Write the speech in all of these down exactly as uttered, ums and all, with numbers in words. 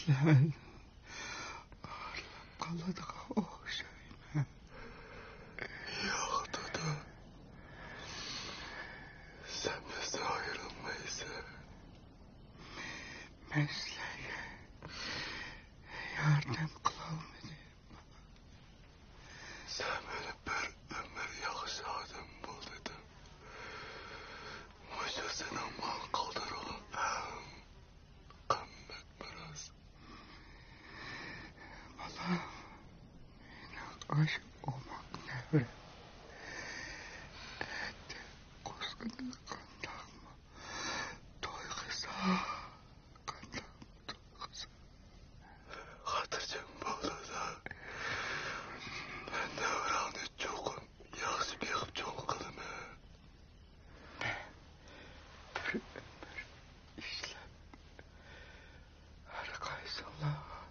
مەن ئايرىلىپ قالىدىغان ئوخشايمەن. ياق، دادا. سەن بىزدىن ئايرىلمايسەن. مەن سىلەرگە ياردەم قىلالمىدىم. سەن مېنى بىر ئۆمۈر ياخشى ئادەم بول دېدىڭ. مۇشۇ سېنىڭ ماڭا قالدۇرغان ئەڭ قىممەت مىراس. بالام، مېنىڭ ئاشۇ ئوماق نەۋرەم ئەتە قوزغىنى قانداقمۇ توي قىلسا، قانداقمۇ توي قىلسا. خاتىرجەم بول، دادا. مەن نەۋرەڭنى چوقۇم ياخشى بېقىپ چوڭ قىلىمەن. بىر ئۆمۈر ئىشلەپ، ھەر قايسىڭلارغا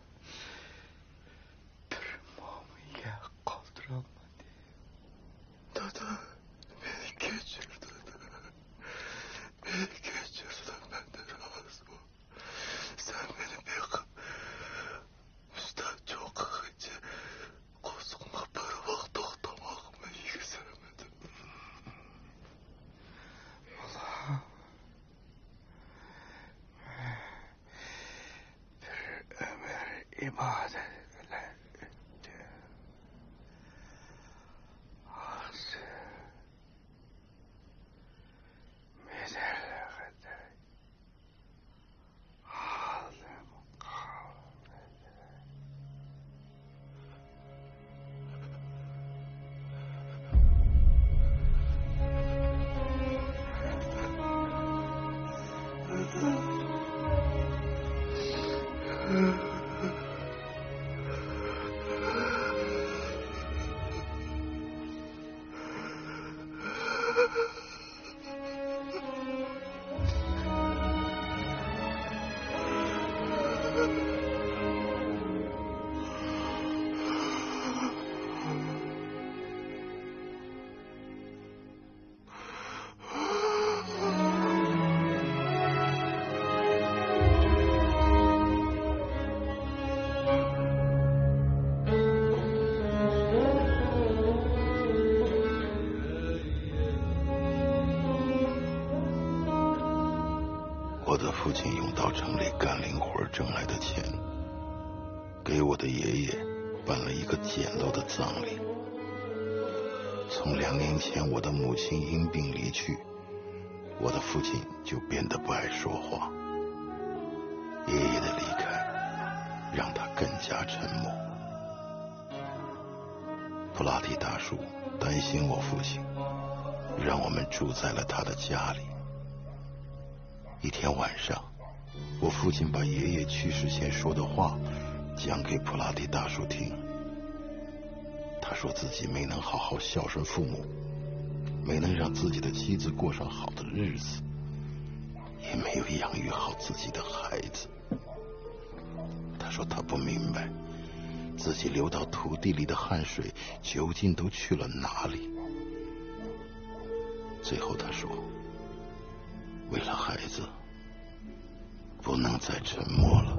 بىر مومىيە قالدۇرالمىدىم. دادا، مېنى كەچۈر، دادا. مېنى كەچۈر، سەن مەندىن رازى بول. سەن مېنى بېقىپ، ئۇستا چوققىغىچە قورسىقىمغا بىر ۋاق توق تاماقمۇ يېگۈزەلمىدىم. ئاللا، بىر ئۆمۈر ئىبادەت بىلەن ئۆتتۈم. ھازىر مېنى我的父亲用稻城里干零活挣来的钱，给我的爷爷办了一个简陋的葬礼。从两年前我的母亲因病离去，我的父亲就变得不爱说话。爷爷的离开让他更加沉默。普拉提大叔担心我父亲，让我们住在了他的家里。一天晚上，我父亲把爷爷去世前说的话讲给普拉提大叔听。他说自己没能好好孝顺父母，没能让自己的妻子过上好的日子，也没有养育好自己的孩子。他说他不明白，自己流到土地里的汗水究竟都去了哪里。最后他说，为了孩子，不能再沉默了。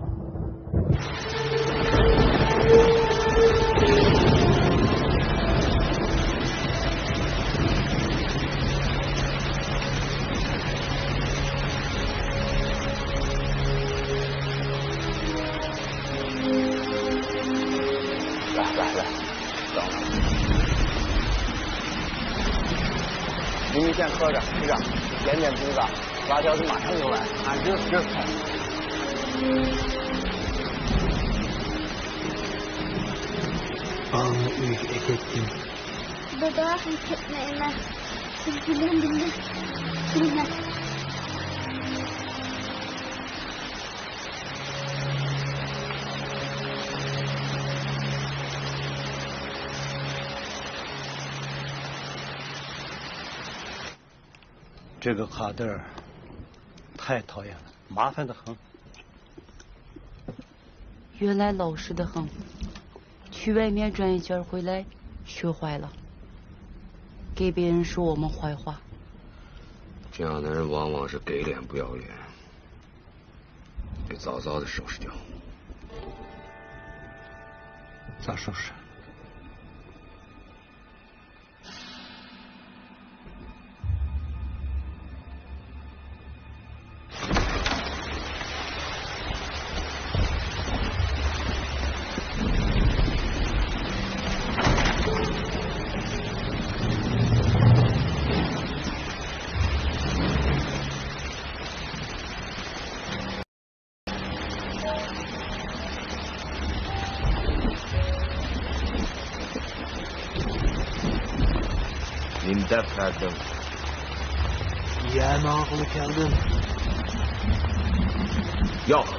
来来来，等等。你们先喝着，吃着，点点猪杂，辣椒就马上就来。俺就就 بالىنى ئۆيگە ئەكەتتىم. دادا، مەن كەتمەيمەن. سىز بىلەن بىللە كېتىمەن. جىگە قادىر، تاي تايان، مافەندىخىن. 原来老师的很，去外面转一圈回来学坏了，给别人说我们坏话。这样的人往往是给脸不要脸，得早早的收拾掉。Sachs. نېمە دەپ كەلدىڭ؟ يەنە ئاغىلى كەلدىم. ياق.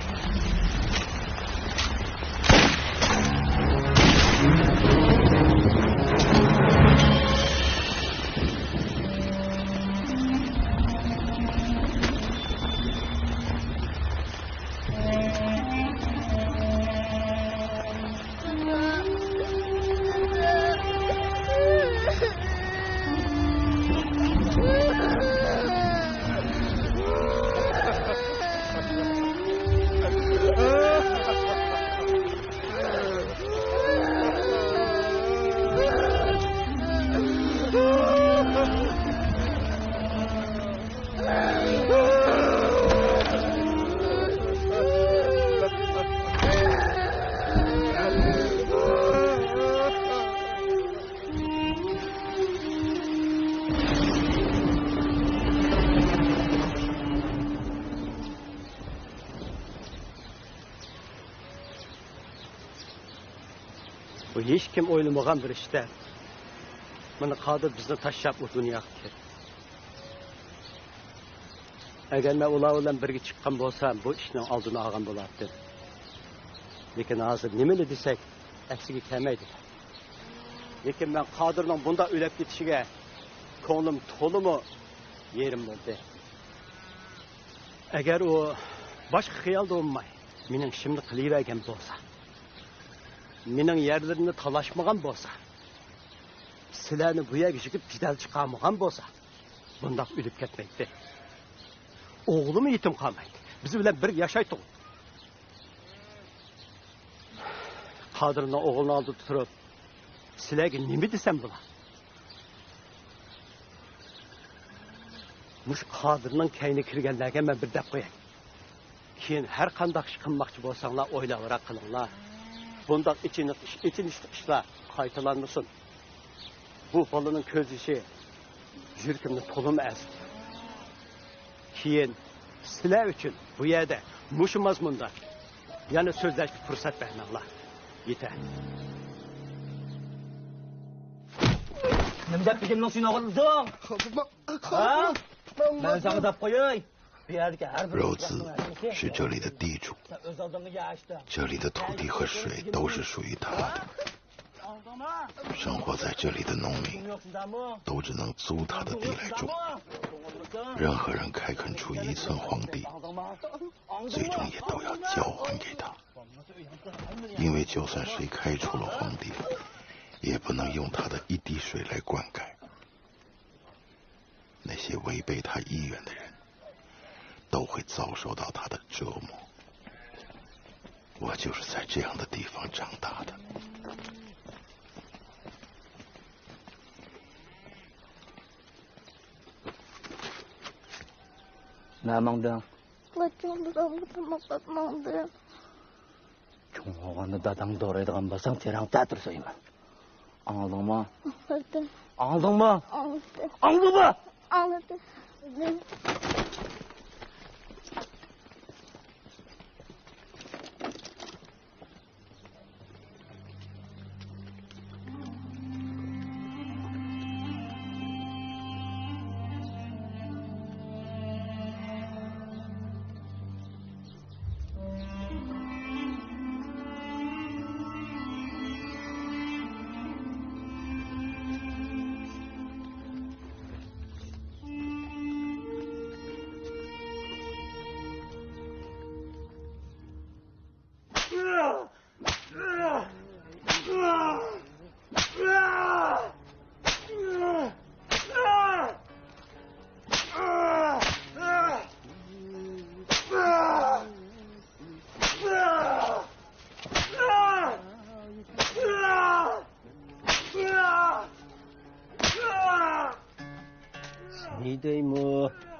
بۇ ھېچكىم ئويلىمىغان بىر ئىش-تە. مانا قادىر بىزنى تاشلاپ ئۇ دۇنياغا كەتتى. ئەگەر مەن ئۇلار بىلەن بىرگە چىققان بولسام، بۇ ئىشنىڭ ئالدىنى ئالغان بولاتتىم. لېكىن ھازىر نېمىنى دېسەك، ئەسلىگە كەلمەيدۇ. لېكىن مەن قادىرنىڭ بۇنداق ئۆلۈپ كېتىشىگە كۆڭلۈم تولىمۇ يېرىم بولدى. ئەگەر ئۇ باشقا خىيالدا بولماي، مېنىڭ ئىشىمنى قىلىۋەرگەن بولسا، مېنىڭ يەرلىرىمنى تالاشمىغان بولسا، سىلەرنى بۇ يەرگە يىغىپ جېدەل چىقارمىغان بولسا، بۇنداق ئۆلۈپ كەتمەيتتى. ئوغلىمۇ يېتىم قالمايتتى. بىز بىلەن بىرگە ياشايتتىغۇ. قادىرنىڭ ئوغلىنىڭ ئالدىدا تۇرۇپ، سىلەرگە نېمە دېسەم بولا؟ مۇشۇ قادىرنىڭ كەينىگە كىرگەنلەرگە مەن بىر دەپ قوياي. كېيىن ھەر قانداق ئىش قىلماقچى بولساڭلار، ئويلاۋراق قىلىڭلار. بۇنداق ئېچىنىش-، ئېچىنىشلىق ئىشلار قايتىلانمىسۇن. بۇ بالىنىڭ كۆز يېشى يۈرىكىمنى تولىمۇ ئەزدى. كېيىن سىلەر ئۈچۈن بۇ يەردە مۇشۇ مەزمۇندا يەنە سۆزلەشكە پۇرسەت بەرمەڭلار. يېتەر. نېمە دەپ بېشىمنىڭ سۈيىنى ئاغرىتىدىڭ؟ ھە؟ مەن ساڭا دەپ قوياي. بۇ يەردىكى ھەر بىر 肉子是这里的地主，这里的土地和水都是属于他的。生活在这里的农民都只能租他的地来种，任何人开垦出一寸荒地，最终也都要交还给他，因为就算谁开出了荒地，也不能用他的一滴水来灌溉。 那些违背他意愿的人，都会遭受到他的折磨。我就是在这样的地方长大的。نەگە ماڭدىڭ؟ چوڭ بولغاندا داداڭ دورايدىغان بولساڭ، تېرەڭ تەتۈر سۆيىمەن. ئاڭلىدىڭمۇ؟ ئاڭلىدىم. ئاڭلىدىڭمۇ؟ ئاڭلىدىم. ئاڭلىدىڭمۇ؟ ئاڭلىدىم.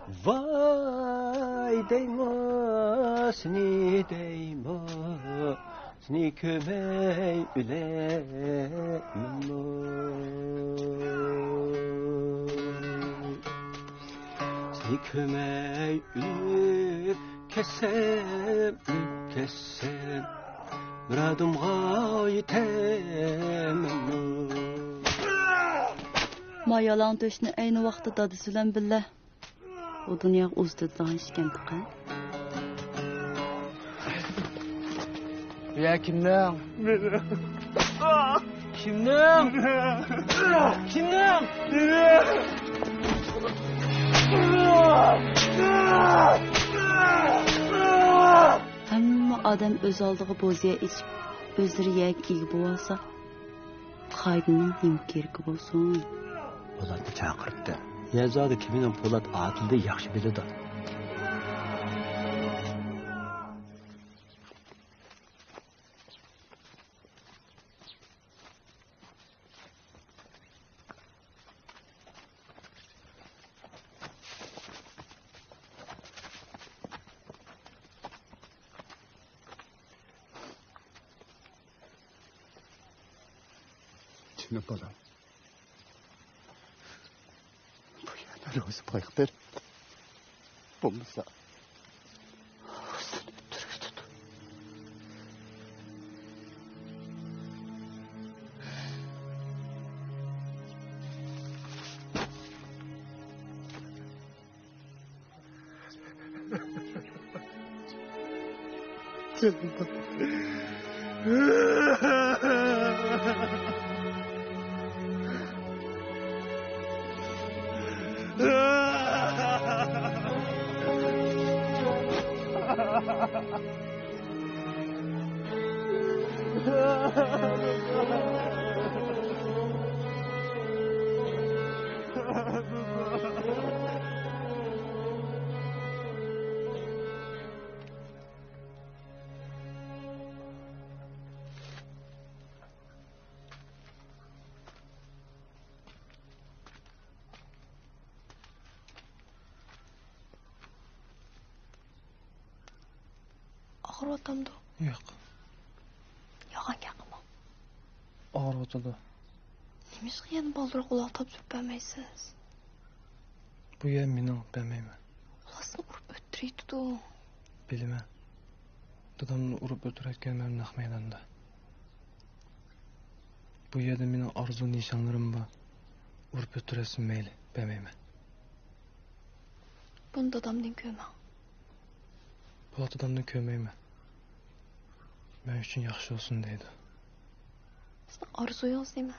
ۋاي دەيمۇ، سېنى دەيمۇ، سېنى كۆرمەي ئۆلەيمەنمۇ؟ سېنى كۆرمەي ئۆلۈپ كەتسەم، ئۆلۈپ كەتسەم، مۇرادىمغا يېتەرمەنمۇ؟ ما يالاڭ تۆشنى ئەينى ۋاقىتتا دادىسى بىلەن بىللە بۇ دۇنياغا ئۇزىتىدىغان ئىكەن تېخى. يا كىمنىڭ؟ مېنىڭ. كىمنىڭ؟ كىمنىڭ؟ ھەممە ئادەم ئۆز ئالدىغا بوزىيە ئېچىپ، ئۆزلىرى يەرگە ئىگە بولۇۋالسا، قائىدىنىڭ نېمە كېرىكى بولسۇن؟ پولاتنى چاقىرىپتۇ. يەزادا كېمىنىڭ پولات ئادىلنى ياخشى بىلىدۇ. جېنىم بالام. بۇ يەردە روزى پايغا بېرىپ، بولمىسا، سېنى ئۆلتۈرۈۋېتىدۇ. ئاغرىۋاتامدۇ؟ ياق. يالغان گەپ قىلماڭ. ئاغرىۋاتىدۇ. نېمىشقا يەنە بالدۇرراق ئۇلارغا تاپشۇرۇپ بەرمەيسىز؟ بۇ يەر مېنىڭ، بەرمەيمەن. ئۇلار سېنى ئۇرۇپ ئۆلتۈرۈۋېتىدۇ. بىلىمەن. دادامنى ئۇرۇپ ئۆلتۈرۈۋەتكەن مەن نەق مەيداندا. بۇ يەردە مېنىڭ ئارزۇ نىشانلىرىم بار. ئۇرۇپ ئۆلتۈرۈۋەتسۇن مەيلى، بەرمەيمەن. بۇنى دادامدىن كۆرمەڭ. بۇلار دادامدىن كۆرمەيمەن. مەن ئۈچۈن ياخشى بولسۇن دەيدۇ. سىزنىڭ ئارزۇيىڭىز نېمە؟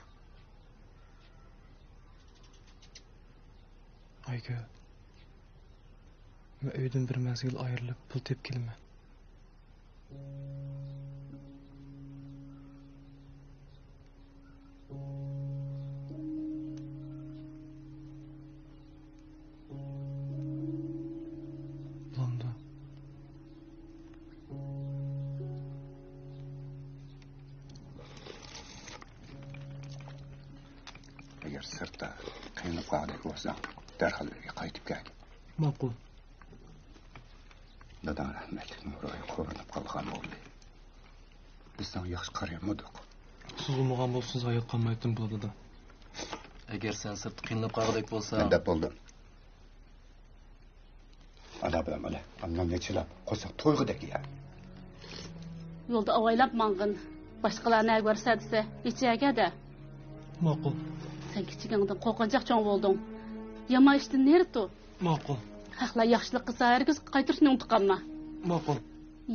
ئايگۈل، مەن ئۆيدىن بىر مەزگىل ئايرىلىپ پۇل تېپىپ كېلىمەن. بولامدۇ؟ ئەگەر سىرتتا قىينىلىپ قالغۇدەك بولساڭ، دەرھال ئۆيگە قايتىپ كەل. ماقۇل. داداڭ رەھمەتلىكنىڭ روھى قورۇنۇپ قالغان بولدى. بىز ساڭا ياخشى قارايالمىدۇق. سىز بولمىغان بولسىڭىز ھايات قالمايتتىم بۇ دادا. ئەگەر سەن سىرتتا قىينىلىپ قالغۇدەك بولساڭ. مەن دەپ بولدۇم. ئانا بىلەن بالا ئانامنى چىلاپ قويساق تويغۇدەك يا. يولدا ئاۋايلاپ ماڭغىن. باشقىلار نەگە بارسا دېسە، ھېچ يەرگە دە. ماقۇل. سەن كىچىكىڭدىن قورقۇنچاق چوڭ بولدۇڭ. يامان ئىشتىن نېرى تۇر. ماقۇل. خەقلەر ياخشىلىق قىلسا، ھەرگىز قايتۇرۇشنى ئۇنتۇپ قالما. ماقۇل.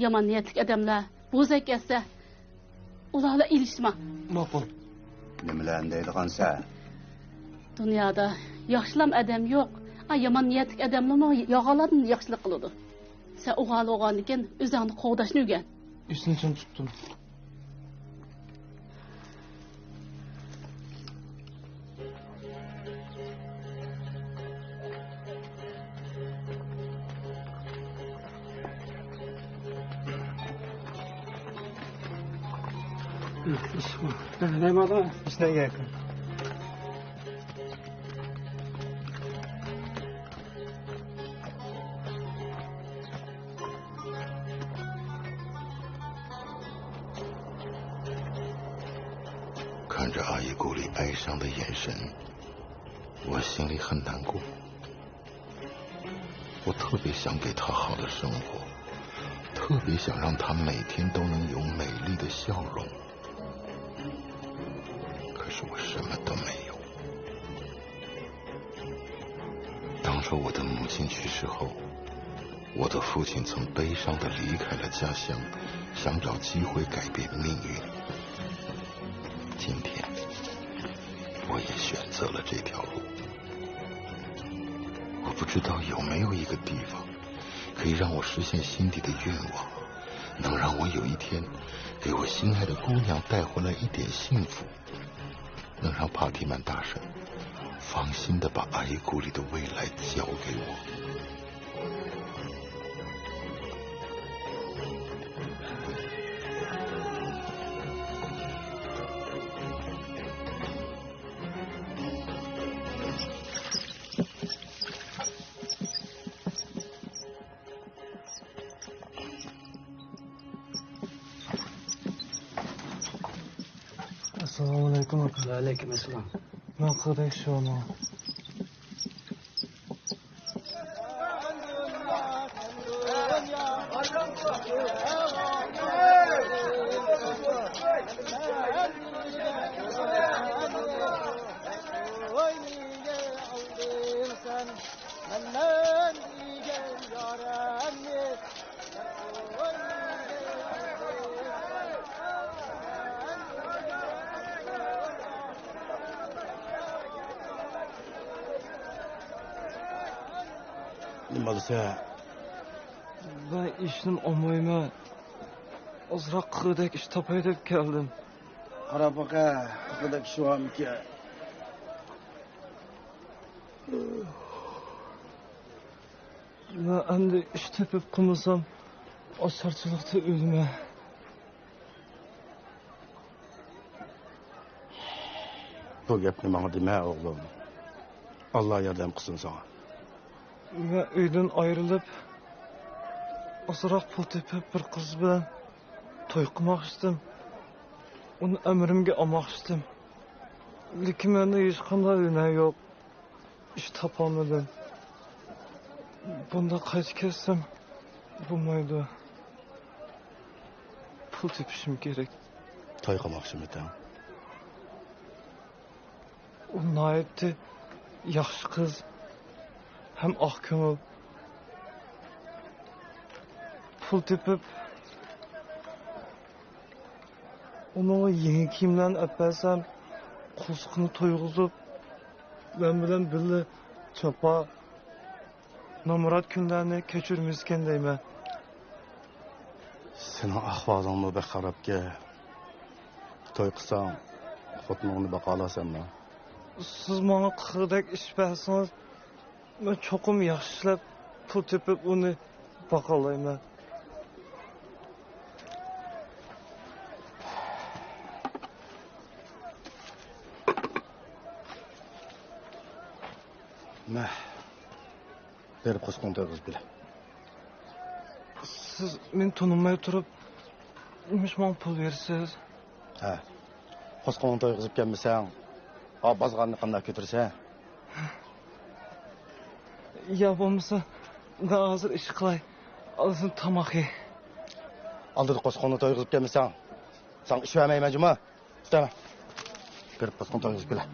يامان نىيەتلىك ئادەملەر بوزەك ئەتسە، ئۇلار بىلەن ئېلىشما. ماقۇل. نېمىلەرنى دەيدىغانسەن؟ دۇنيادا ياخشىلام ئادەم يوق. ئا، يامان نىيەتلىك ئادەملىرىمۇ يالغانلاردىن ياخشىلىق قىلىدۇ. سەن ئوغۇل بولغاندىكىن ئۆزۈڭنى قوغداشنى ئۆگەن. ئېسىمنى چىڭ تۇتتۇم. 看着阿依古丽哀伤的眼神，我心里很难过。我特别想给她好的生活，特别想让她每天都能有美丽的笑容。可是我什么都没有。当初我的母亲去世后，我的父亲曾悲伤地离开了家乡，想找机会改变命运。今天，我也选择了这条路。我不知道有没有一个地方，可以让我实现心底的愿望，能让我有一天给我心爱的姑娘带回来一点幸福，能让帕提曼大婶放心地把阿依古里的未来交给我。ئەسسالامۇئەلەيكۇم ئاكا. ۋەئەلەيكۇم ئەسسالام. مەن قىلدەك شۇنىڭ. نېمە بولسا؟ مەن ئىشنى ئالمايمەن. ئازراق قىلغۇدەك ئىش تاپاي دەپ كەلدىم. قاراپ باقە، قىلغۇدەك ئىش بارمىكىن؟ مەن ئەمدى ئىش تېپىپ قىلمىسام، ئاچارچىلىقتا ئۆلىمەن. بۇ گەپنى ماڭا دېمە، ئوغلۇم. ئاللا ياردەم قىلسۇن ساڭا. مەن ئۆيدىن ئايرىلىپ، ئازراق پۇل تېپىپ، بىر قىز بىلەن توي قىلماقچىدىم. ئۇنى ئەمرىمگە ئالماقچىدىم. لېكىن مەندە ھېچقانداق ھۈنەر يوق. ئىش تاپالمىدىم. بۇنداق قايتىپ كەتسەم بولمايدۇ. پۇل تېپىشىم كېرەك. توي قىلماقچىمىتىڭ؟ ئۇ ناھايىتى ياخشى قىز ھەم ئاق كۆڭۈل. پۇل تېپىپ، ئۇنىڭغا يېڭى كىيىملەرنى ئەپەرسەم، قورسىقىنى تويغۇزۇپ، مەن بىلەن بىللە جاپا، نامرات كۈنلەرنى كەچۈرمىسىكەن دەيمەن. سېنىڭ ئەھۋالىڭمۇ بەك خارابكەن. توي قىلساڭ، خوتۇنۇڭنى باقالارسەنمۇ؟ سىز ماڭا قىلغۇدەك ئىش بەرسىڭىز، مەن چوقۇم ياخشى ئىشلەپ، پۇل تېپىپ ئۇنى باقالايمەن. مە، بېرىپ قوسقۇڭنى تويغۇزۇپ كېلە. سىز مېنى تونۇماي تۇرۇپ، نېمىش ماڭا پۇل بېرىسىز؟ ھە. قوسقۇڭنى تويغۇزۇپ كەلمىسەڭ، ھا، بازغاننى قانداق كۆتۈرىسەن؟ يا بولمىسا، مەن ھازىر ئىش قىلاي. ئالدىن تاماق يەي. ئالدىدا قوسقۇڭنى تويغۇزۇپ كەلمىسەڭ، ساڭا ئىش بەرمەيمەن جۇمۇ. تۇتايمەن. بېرىپ قوسقۇڭنى تويغۇزۇپ كېلە.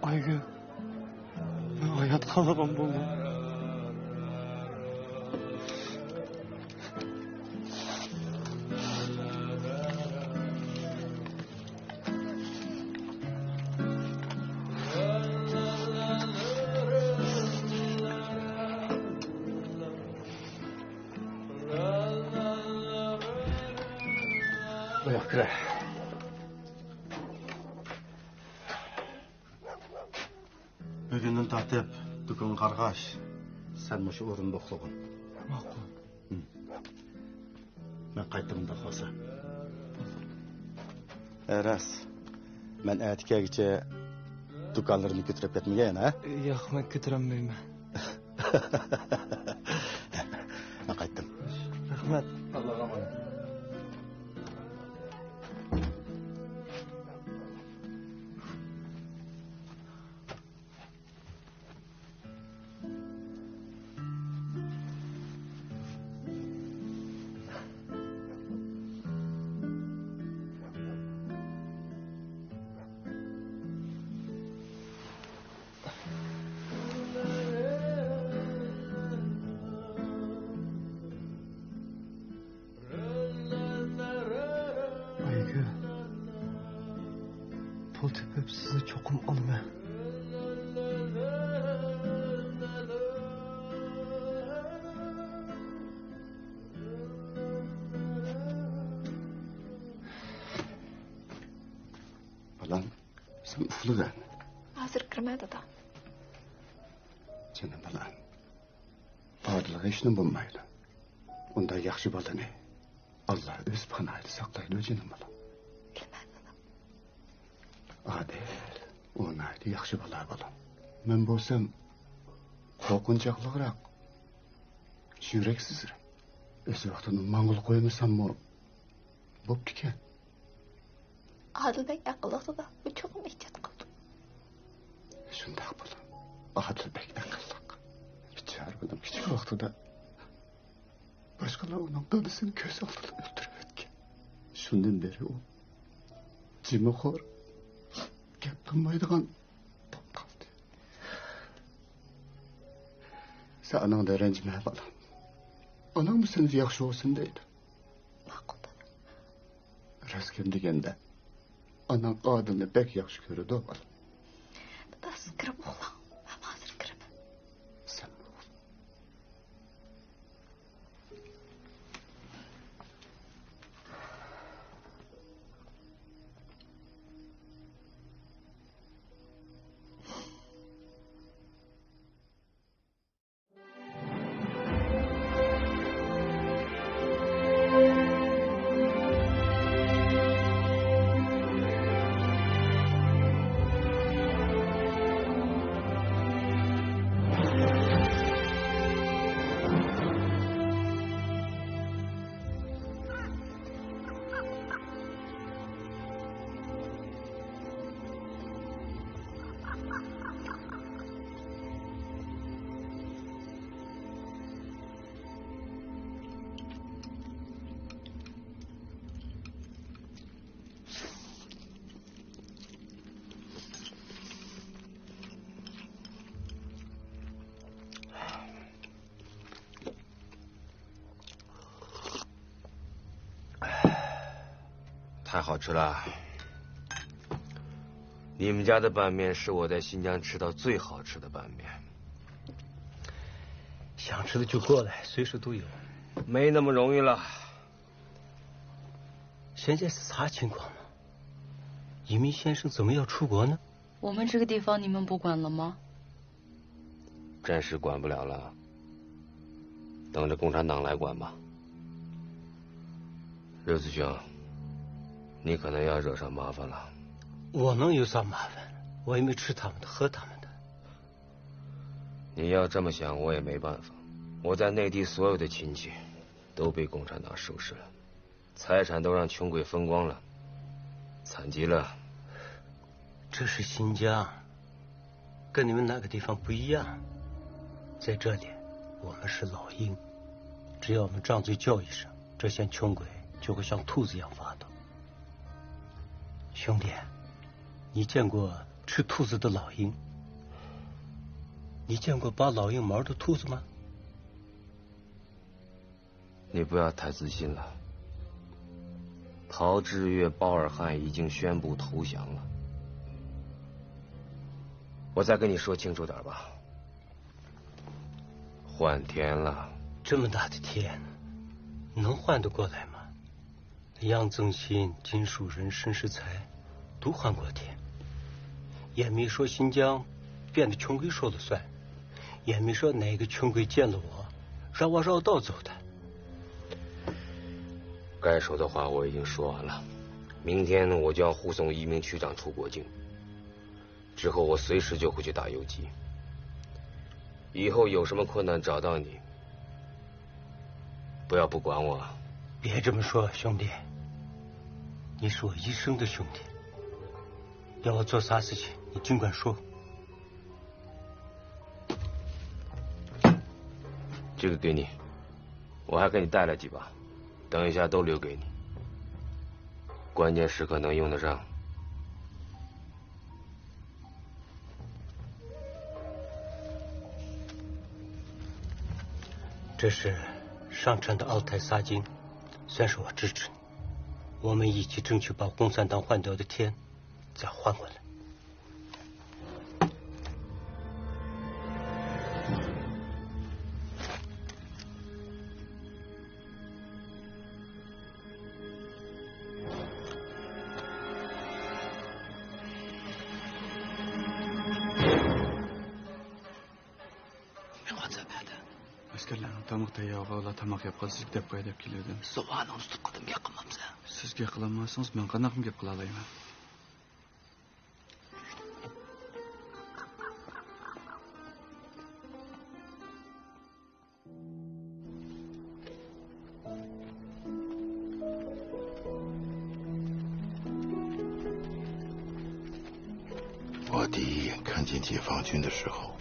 ئايگۈل، مەن ھايات قالىدىغان بولدۇم. بۇياققا كىرە. بۈگۈندىن تارتىپ دۇكىنىغا قارىغاچ، سەن مۇشۇ ئورۇندا ئۇخلىغىن. ماقۇل. ھىم. مەن قايتىمەن، ئۇنداق بولسا. ھە، راست. مەن ئەتە كەلگۈچە دۇكانلىرىمنى كۆتۈرۈپ كەتمىگەن، ھە؟ ياق، مەن كۆتۈرەلمەيمەن. مەن قايتتىم. رەھمەت. ئاللاغا ئامانەت. ئايگۈل، پۇل تېپىپ سىزنى چوقۇم ئالىمەن. بالام، سەن ئۇخلىۋەر. ھازىر كىرىمەن، دادا. جېنىم بالام، ئادىلغا ھېچنېمە بولمايدۇ. ئۇنداق ياخشى بالىنى ئاللا ئۆزى پاناھىدا ساقلايدۇ، جېنىم بالام. بىلىمەن، دادا. ئادىل، ئۇ ناھايىتى ياخشى بالا، بالام. مەن بولسام قورقۇنچاقلىقراق، يۈرەكسىزرەك. ئۆز ۋاقتىدا ماڭغىلى قويمىساممۇ بوپتىكەن. ئادىل بەك ئەقىللىق، دادا. ئۇ چوقۇم ئېھتىيات قىلىدۇ. شۇنداق، بالام. ئادىل بەك ئەقىللىق. بىچارە بالام كىچىك ۋاقتىدا باشقىلار ئۇنىڭ دادىسىنى كۆز ئالدىدا ئۆلتۈرۈپ ئۆتكەن. شۇندىن بېرى ئۇ جىمىخور، گەپ قىلمايدىغان بولۇپ قالدى. سەن ئاناڭدىن رەنجىمە، بالام. ئاناڭمۇ سەندىن ياخشى بولسۇن دەيدۇ. ماقۇل، دادا. راست گەپ دېگەندە، ئاناڭ ئادىلنى بەك ياخشى كۆرىدۇ، بالام. دادا، سىز كىرىپ ئۇخلاڭ. مەن ھازىر كىرىمەن. سەن ئۇخلا.太好吃了。你们家的拌面是我在新疆吃到最好吃的拌面。想吃的就过来，随时都有。没那么容易了。现在是啥情况呢？移民先生怎么要出国呢？我们这个地方你们不管了吗？暂时管不了了，等着共产党来管吧。刘子雄，你可能要惹上麻烦了。我能有啥麻烦？我又没吃他们的，喝他们的。你要这么想，我也没办法。我在内地所有的亲戚都被共产党收拾了。 财产都让穷鬼分光了，惨极了。这是新疆，跟你们那个地方不一样。在这里，我们是老英，只要我们张嘴叫一声，这些穷鬼就会像兔子一样发抖。兄弟，你见过吃兔子的老鹰？你见过拔老鹰毛的兔子吗？ 你不要太自信了。陶峙岳、包尔汉已经宣布投降了。我再跟你说清楚点儿吧，换天了。这么大的天，能换得过来吗？杨增新、金树人、申世才都换过天，也没说新疆变得穷鬼说了算。也没说哪个穷鬼见了我，让我绕道走的。该说的话我已经说完了，明天我将护送一名区长出国境，之后我随时就会去打游击。以后有什么困难找到你，不要不管我。别这么说，兄弟，你是我一生的兄弟，要我做啥事情，你尽管说。 这个给你，我还给你带了几把，等一下都留给你，关键时刻能用得上。这是上乘的奥泰纱巾，算是我支持你。我们一起争取把共产党换掉的天再换回来。 ئەسكەرلەرنىڭ تامىقى تەييارغۇ، ئۇلار تاماق يەپ قالسا، سىزگە دەپ قوياي دەپ كېلىۋىدىم. سوۋغانىڭنى تۇتۇپ قىلدىم، گەپ قىلمامسەن؟ سىز گەپ قىلالماسىڭىز، مەن قانداقمۇ گەپ قىلالايمەن؟我第一眼看见解放军的时候，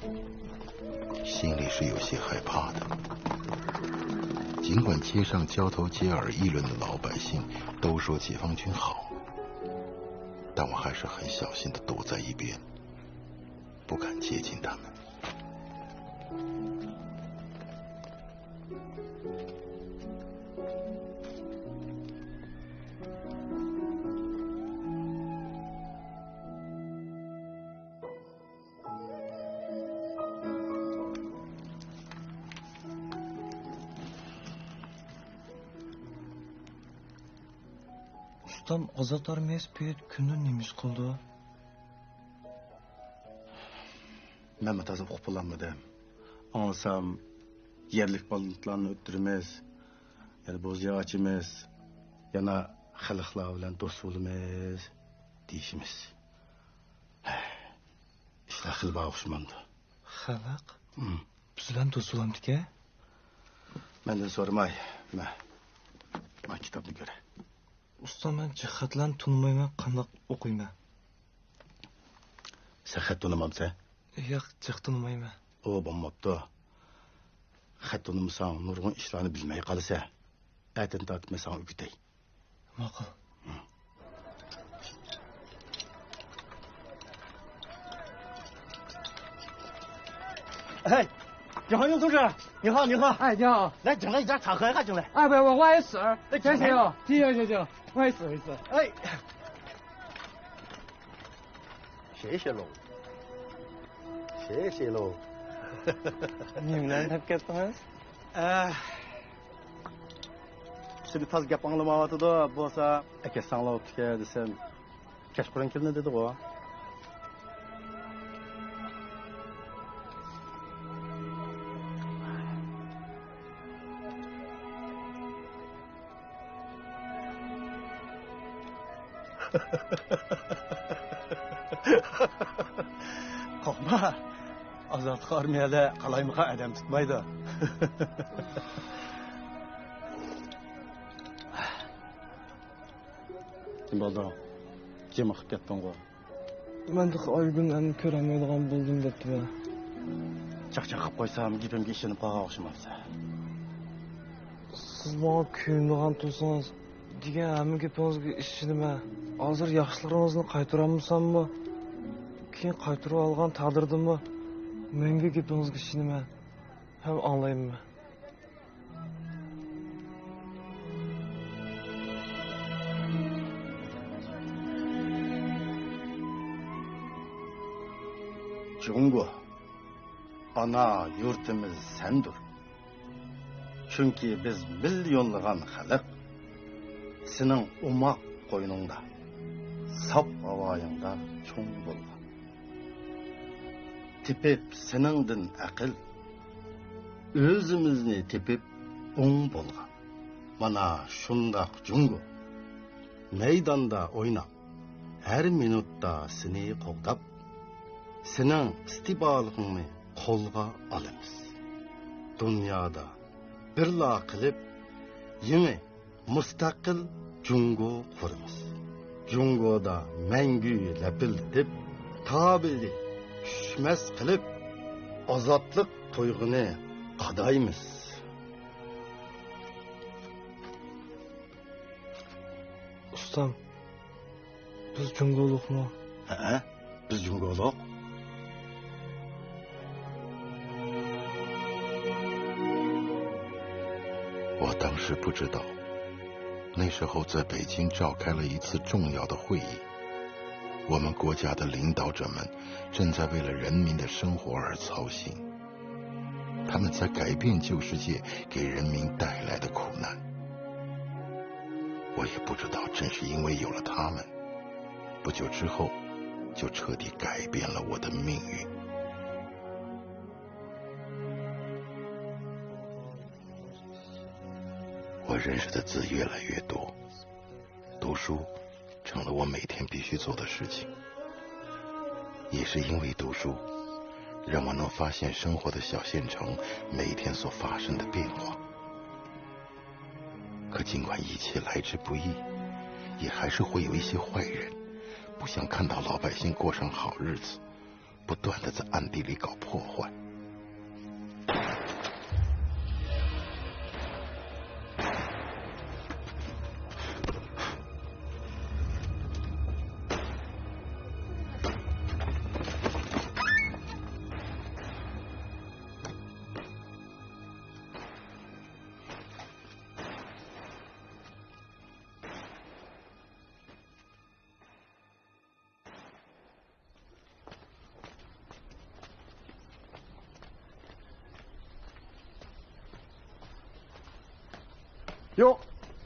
心里是有些害怕的。尽管街上交头接耳议论的老百姓都说解放军好，但我还是很小心地躲在一边，不敢接近他们。 ئۇستام، ئازاد ئارمىيەسى پېيىت كۈندە نېمە ئىش قىلىدۇ؟ مەنمۇ تازا ئۇقۇپ بولالمىدىم. ئاڭلىسام، يەرلىك بالىلارنى ئۆلتۈرىمىز، يەنە بوزيا ئاچىمىز، يەنە خەلقلەر بىلەن دوست بولىمىز دېيىشىمىز. ھەي، ئىشلار خېلى بار ئوخشىمامدۇ؟ خەلق؟ ھىم. بىز بىلەن دوست بولامدىكەن؟ مەندىن سورىماي، مە، مانا كىتابنى كۆرە. ئۇستا، مەن جىق خەتلەرنى تونۇمايمەن، قانداق ئوقۇيمەن؟ سەن خەت تونۇمامسەن؟ ياق، جىق تونۇمايمەن. ئۇ بولماپتۇ. خەت تونۇمىساڭ، نۇرغۇن ئىشلارنى بىلمەي قالىسەن. ئەتىدىن تارتىپ مەن ساڭا ئۆگىتەي. ماقۇل. ھەي، جاھانگۈل تۇڭشى، نىھا، نىھا. 哎，你好。 لا، جىڭلەي، جا، چاقىرغا جىڭلەي. 哎，不，我，我也是。 لا، 行行行行行行，我也是，我也是。 ھەي. 谢谢喽，谢谢喽。 نېمىلەرنى دەپ كەتتىڭىز؟ ئە، سېنى تازا گەپ ئاڭلىمايۋاتىدۇ، بولسا ئەكەتسەڭلار بوپتىكەن دېسەم، كەچقۇرۇن كېلىڭ دېدىغۇ. قورقما، ئازادلىق ئارمىيەدە قالايمىقان ئادەم تۇتمايدۇ. نېمە بولدۇڭ؟ جىم ئېقىپ كەتتىڭغۇ؟ مەن تېخى ئايگۈلنى ئەمدى كۆرەلمەيدىغان بولدۇم دەپتىمەن. چاقچاق قىلىپ قويسام، گېپىمگە ئىشىنىپ قالغان ئوخشىمامسەن؟ سىز ماڭا كۆيۈنىدىغان تۇرسىڭىز، دېگەن ھەممە گېپىڭىزگە ئىشىنىمەن. ھازىر ياخشىلىقىڭىزنى قايتۇرالمىساممۇ، كېيىن قايتۇرۇۋالغان تەقدىردىمۇ، مەڭگۈ گېپىڭىزگە ئىشىنىمەن ھەم ئاڭلايمەن. جۇڭگو، ئانا يۇرتىمىز سەندۇر. چۈنكى بىز مىليونلىغان خەلق سېنىڭ ئوماق قوينۇڭدا، ساپ ھاۋايىڭدا چوڭ بولغان. تېپىپ سېنىڭدىن ئەقىل، ئۆزىمىزنى تېپىپ ئوڭ بولغان. مانا شۇنداق جۇڭگو. مەيداندا ئويناپ، ھەر مىنۇتتا سېنى قوغداپ، سېنىڭ ئىستىبالىقىڭنى قولغا ئالىمىز. دۇنيادا بىرلا قىلىپ، يېڭى مۇستەقىل جۇڭگو قۇرىمىز. جۇڭگودا مەڭگۈ لەپىلدىتىپ، تابىلى چۈشمەس قىلىپ، ئازادلىق تۇيغۇنى قادايمىز. ئۇستام، بىز جۇڭگولۇقمۇ؟ ھەئە، بىز جۇڭگولۇق. 我当时不知道，那时候在北京召开了一次重要的会议，我们国家的领导者们正在为了人民的生活而操心。 他们在改变旧世界给人民带来的苦难。我也不知道，正是因为有了他们，不久之后，就彻底改变了我的命运。我认识的字越来越多，读书成了我每天必须做的事情。也是因为读书，让我能发现生活的小县城每天所发生的变化。可尽管一切来之不易，也还是会有一些坏人，不想看到老百姓过上好日子，不断地在暗地里搞破坏。哟，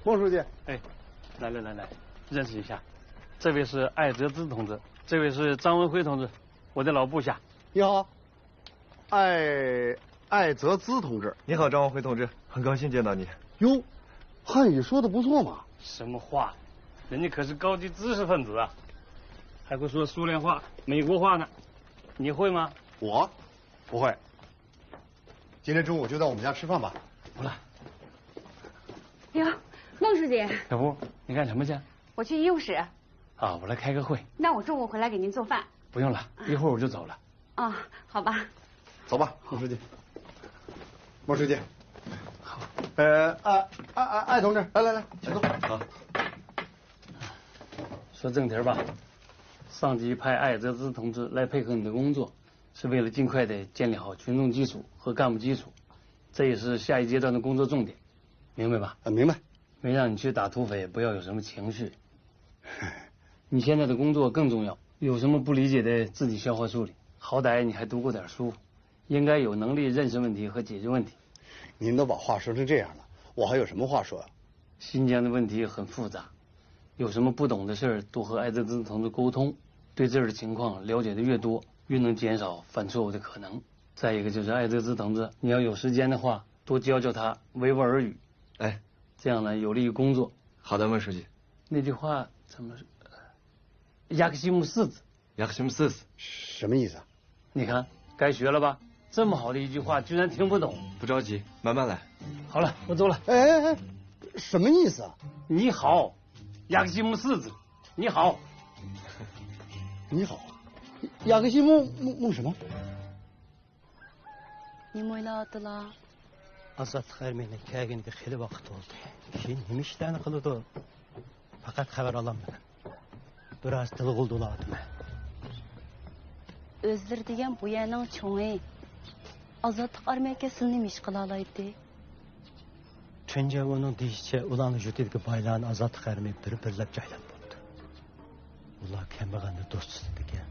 孟书记。哎，来来来来，认识一下，这位是艾哲之同志，这位是张文辉同志，我的老部下。你好。 艾，艾哲之同志。你好，张文辉同志，很高兴见到你。哟，汉语说得不错嘛。什么话，人家可是高级知识分子啊，还会说苏联话、美国话呢。你会吗？我不会。今天中午就到我们家吃饭吧。不了。哟，孟书记。小吴，你干什么去？我去医务室。啊，我来开个会。那我中午回来给您做饭。不用了，一会儿我就走了。 哦，好吧。走吧，孟书记。孟书记。好。呃，啊，啊，啊，艾同志，来来来，请坐。好。说正题儿吧，上级派艾哲之同志来配合你的工作，是为了尽快的建立好群众基础和干部基础，这也是下一阶段的工作重点，明白吧？啊，明白。没让你去打土匪，不要有什么情绪。你现在的工作更重要，有什么不理解的自己消化处理。好歹你还读过点书，应该有能力认识问题和解决问题。您都把话说成这样了，我还有什么话说啊？新疆的问题很复杂，有什么不懂的事儿，多和艾哲之同志沟通，对这儿的情况了解的越多，越能减少犯错误的可能。再一个就是艾哲之同志，你要有时间的话，多教教他维吾尔语。哎，这样呢，有利于工作。好的，孟书记。那句话怎么说？ ي ا ك ش م س ي ز。 ي ا ك ش م س ي ز。 什么意思啊？你看，该学了吧？这么好的一句话，居然听不懂。不着急，慢慢来。好了，我走了。哎哎哎，什么意思啊？你好，ي ا ك ش м س ي ز。 你好。你好。ي ا ك ش م س ي ز؟ 你没了的啦。 ئازادلىق ئارمىيىنىڭ كەلگىنىگە خېلى ۋاقىت بولدى. كېيىن نېمە ئىشلارنى قىلىدۇ؟ پەقەت خەۋەر ئالالمىدىم. بىر ئاز تىلغا ئالدىم. ئۆزلىرى دېگەن بۇ يەرنىڭ چوڭى. ئازادلىق ئارمىيەگە سىلى نېمە ئىش قىلالايتتى؟ تۇنجياۋونىڭ دېيىشىچە، ئۇلارنىڭ يۇرتىدىكى بايلارنى ئازادلىق ئارمىيە بىر-بىرلەپ جايلاپ بوپتۇ. ئۇلار كەمبەغەلنى دوست تۇتىدىكەن.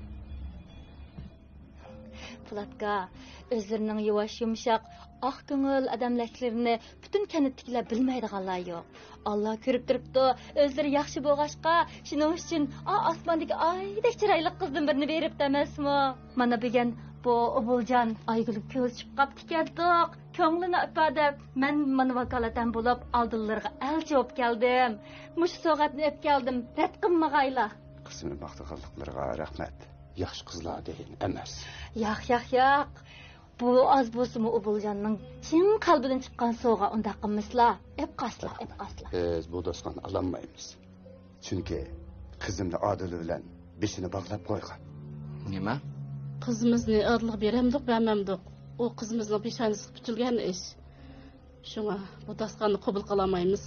پولاتكا، ئۆزلىرىنىڭ يۇۋاش يۇمشاق، ئاق كۆڭۈل ئادەملىكلىرىنى پۈتۈن كەنتتىكىلەر بىلمەيدىغانلار يوق. ئاللا كۆرۈپ تۇرۇپتۇ، ئۆزلىرى ياخشى بولغاچقا، شۇنىڭ ئۈچۈن ئا ئاسماندىكى ئايدەك چىرايلىق قىزدىن بىرنى بېرىپتۇ ئەمەسمۇ؟ مانا بۈگۈن بۇ ئوبۇلجان ئايگۈلگە كۆزى چۈشۈپ قاپتىكەن دوق. كۆڭلىنى ئىپادىلەپ، مەن مانا ۋاكالىتەن بولۇپ ئالدىلىرىغا ئەلچى بولۇپ كەلدىم. مۇشۇ سوۋغاتنى ئېلىپ كەلدىم، رەت قىلمىغايلا. قىزىمنى ماختىغانلىقلىرىغا رەھمەت. ياخشى قىزلار دېگەن ئەمەس. ياق، ياق، ياق. بۇ ئاز بولسىمۇ ئوبۇلجاننىڭ چىن قەلبىدىن چىققان سوۋغا، ئۇنداق قىلمىسىلا. ئېلىپ قالسىلا، ئېلىپ قالسىلا. بىز بۇ داستىخاننى ئالالمايمىز. چۈنكى قىزىمنى ئادىل بىلەن بېشىنى باغلاپ قويغان. نېمە؟ قىزىمىزنى ئادىلغا بېرەمدۇق، بەرمەمدۇق، ئۇ قىزىمىزنىڭ پېشانىسىغا پۈتۈلگەن ئىش. شۇڭا بۇ داستىخاننى قوبۇل قىلالمايمىز.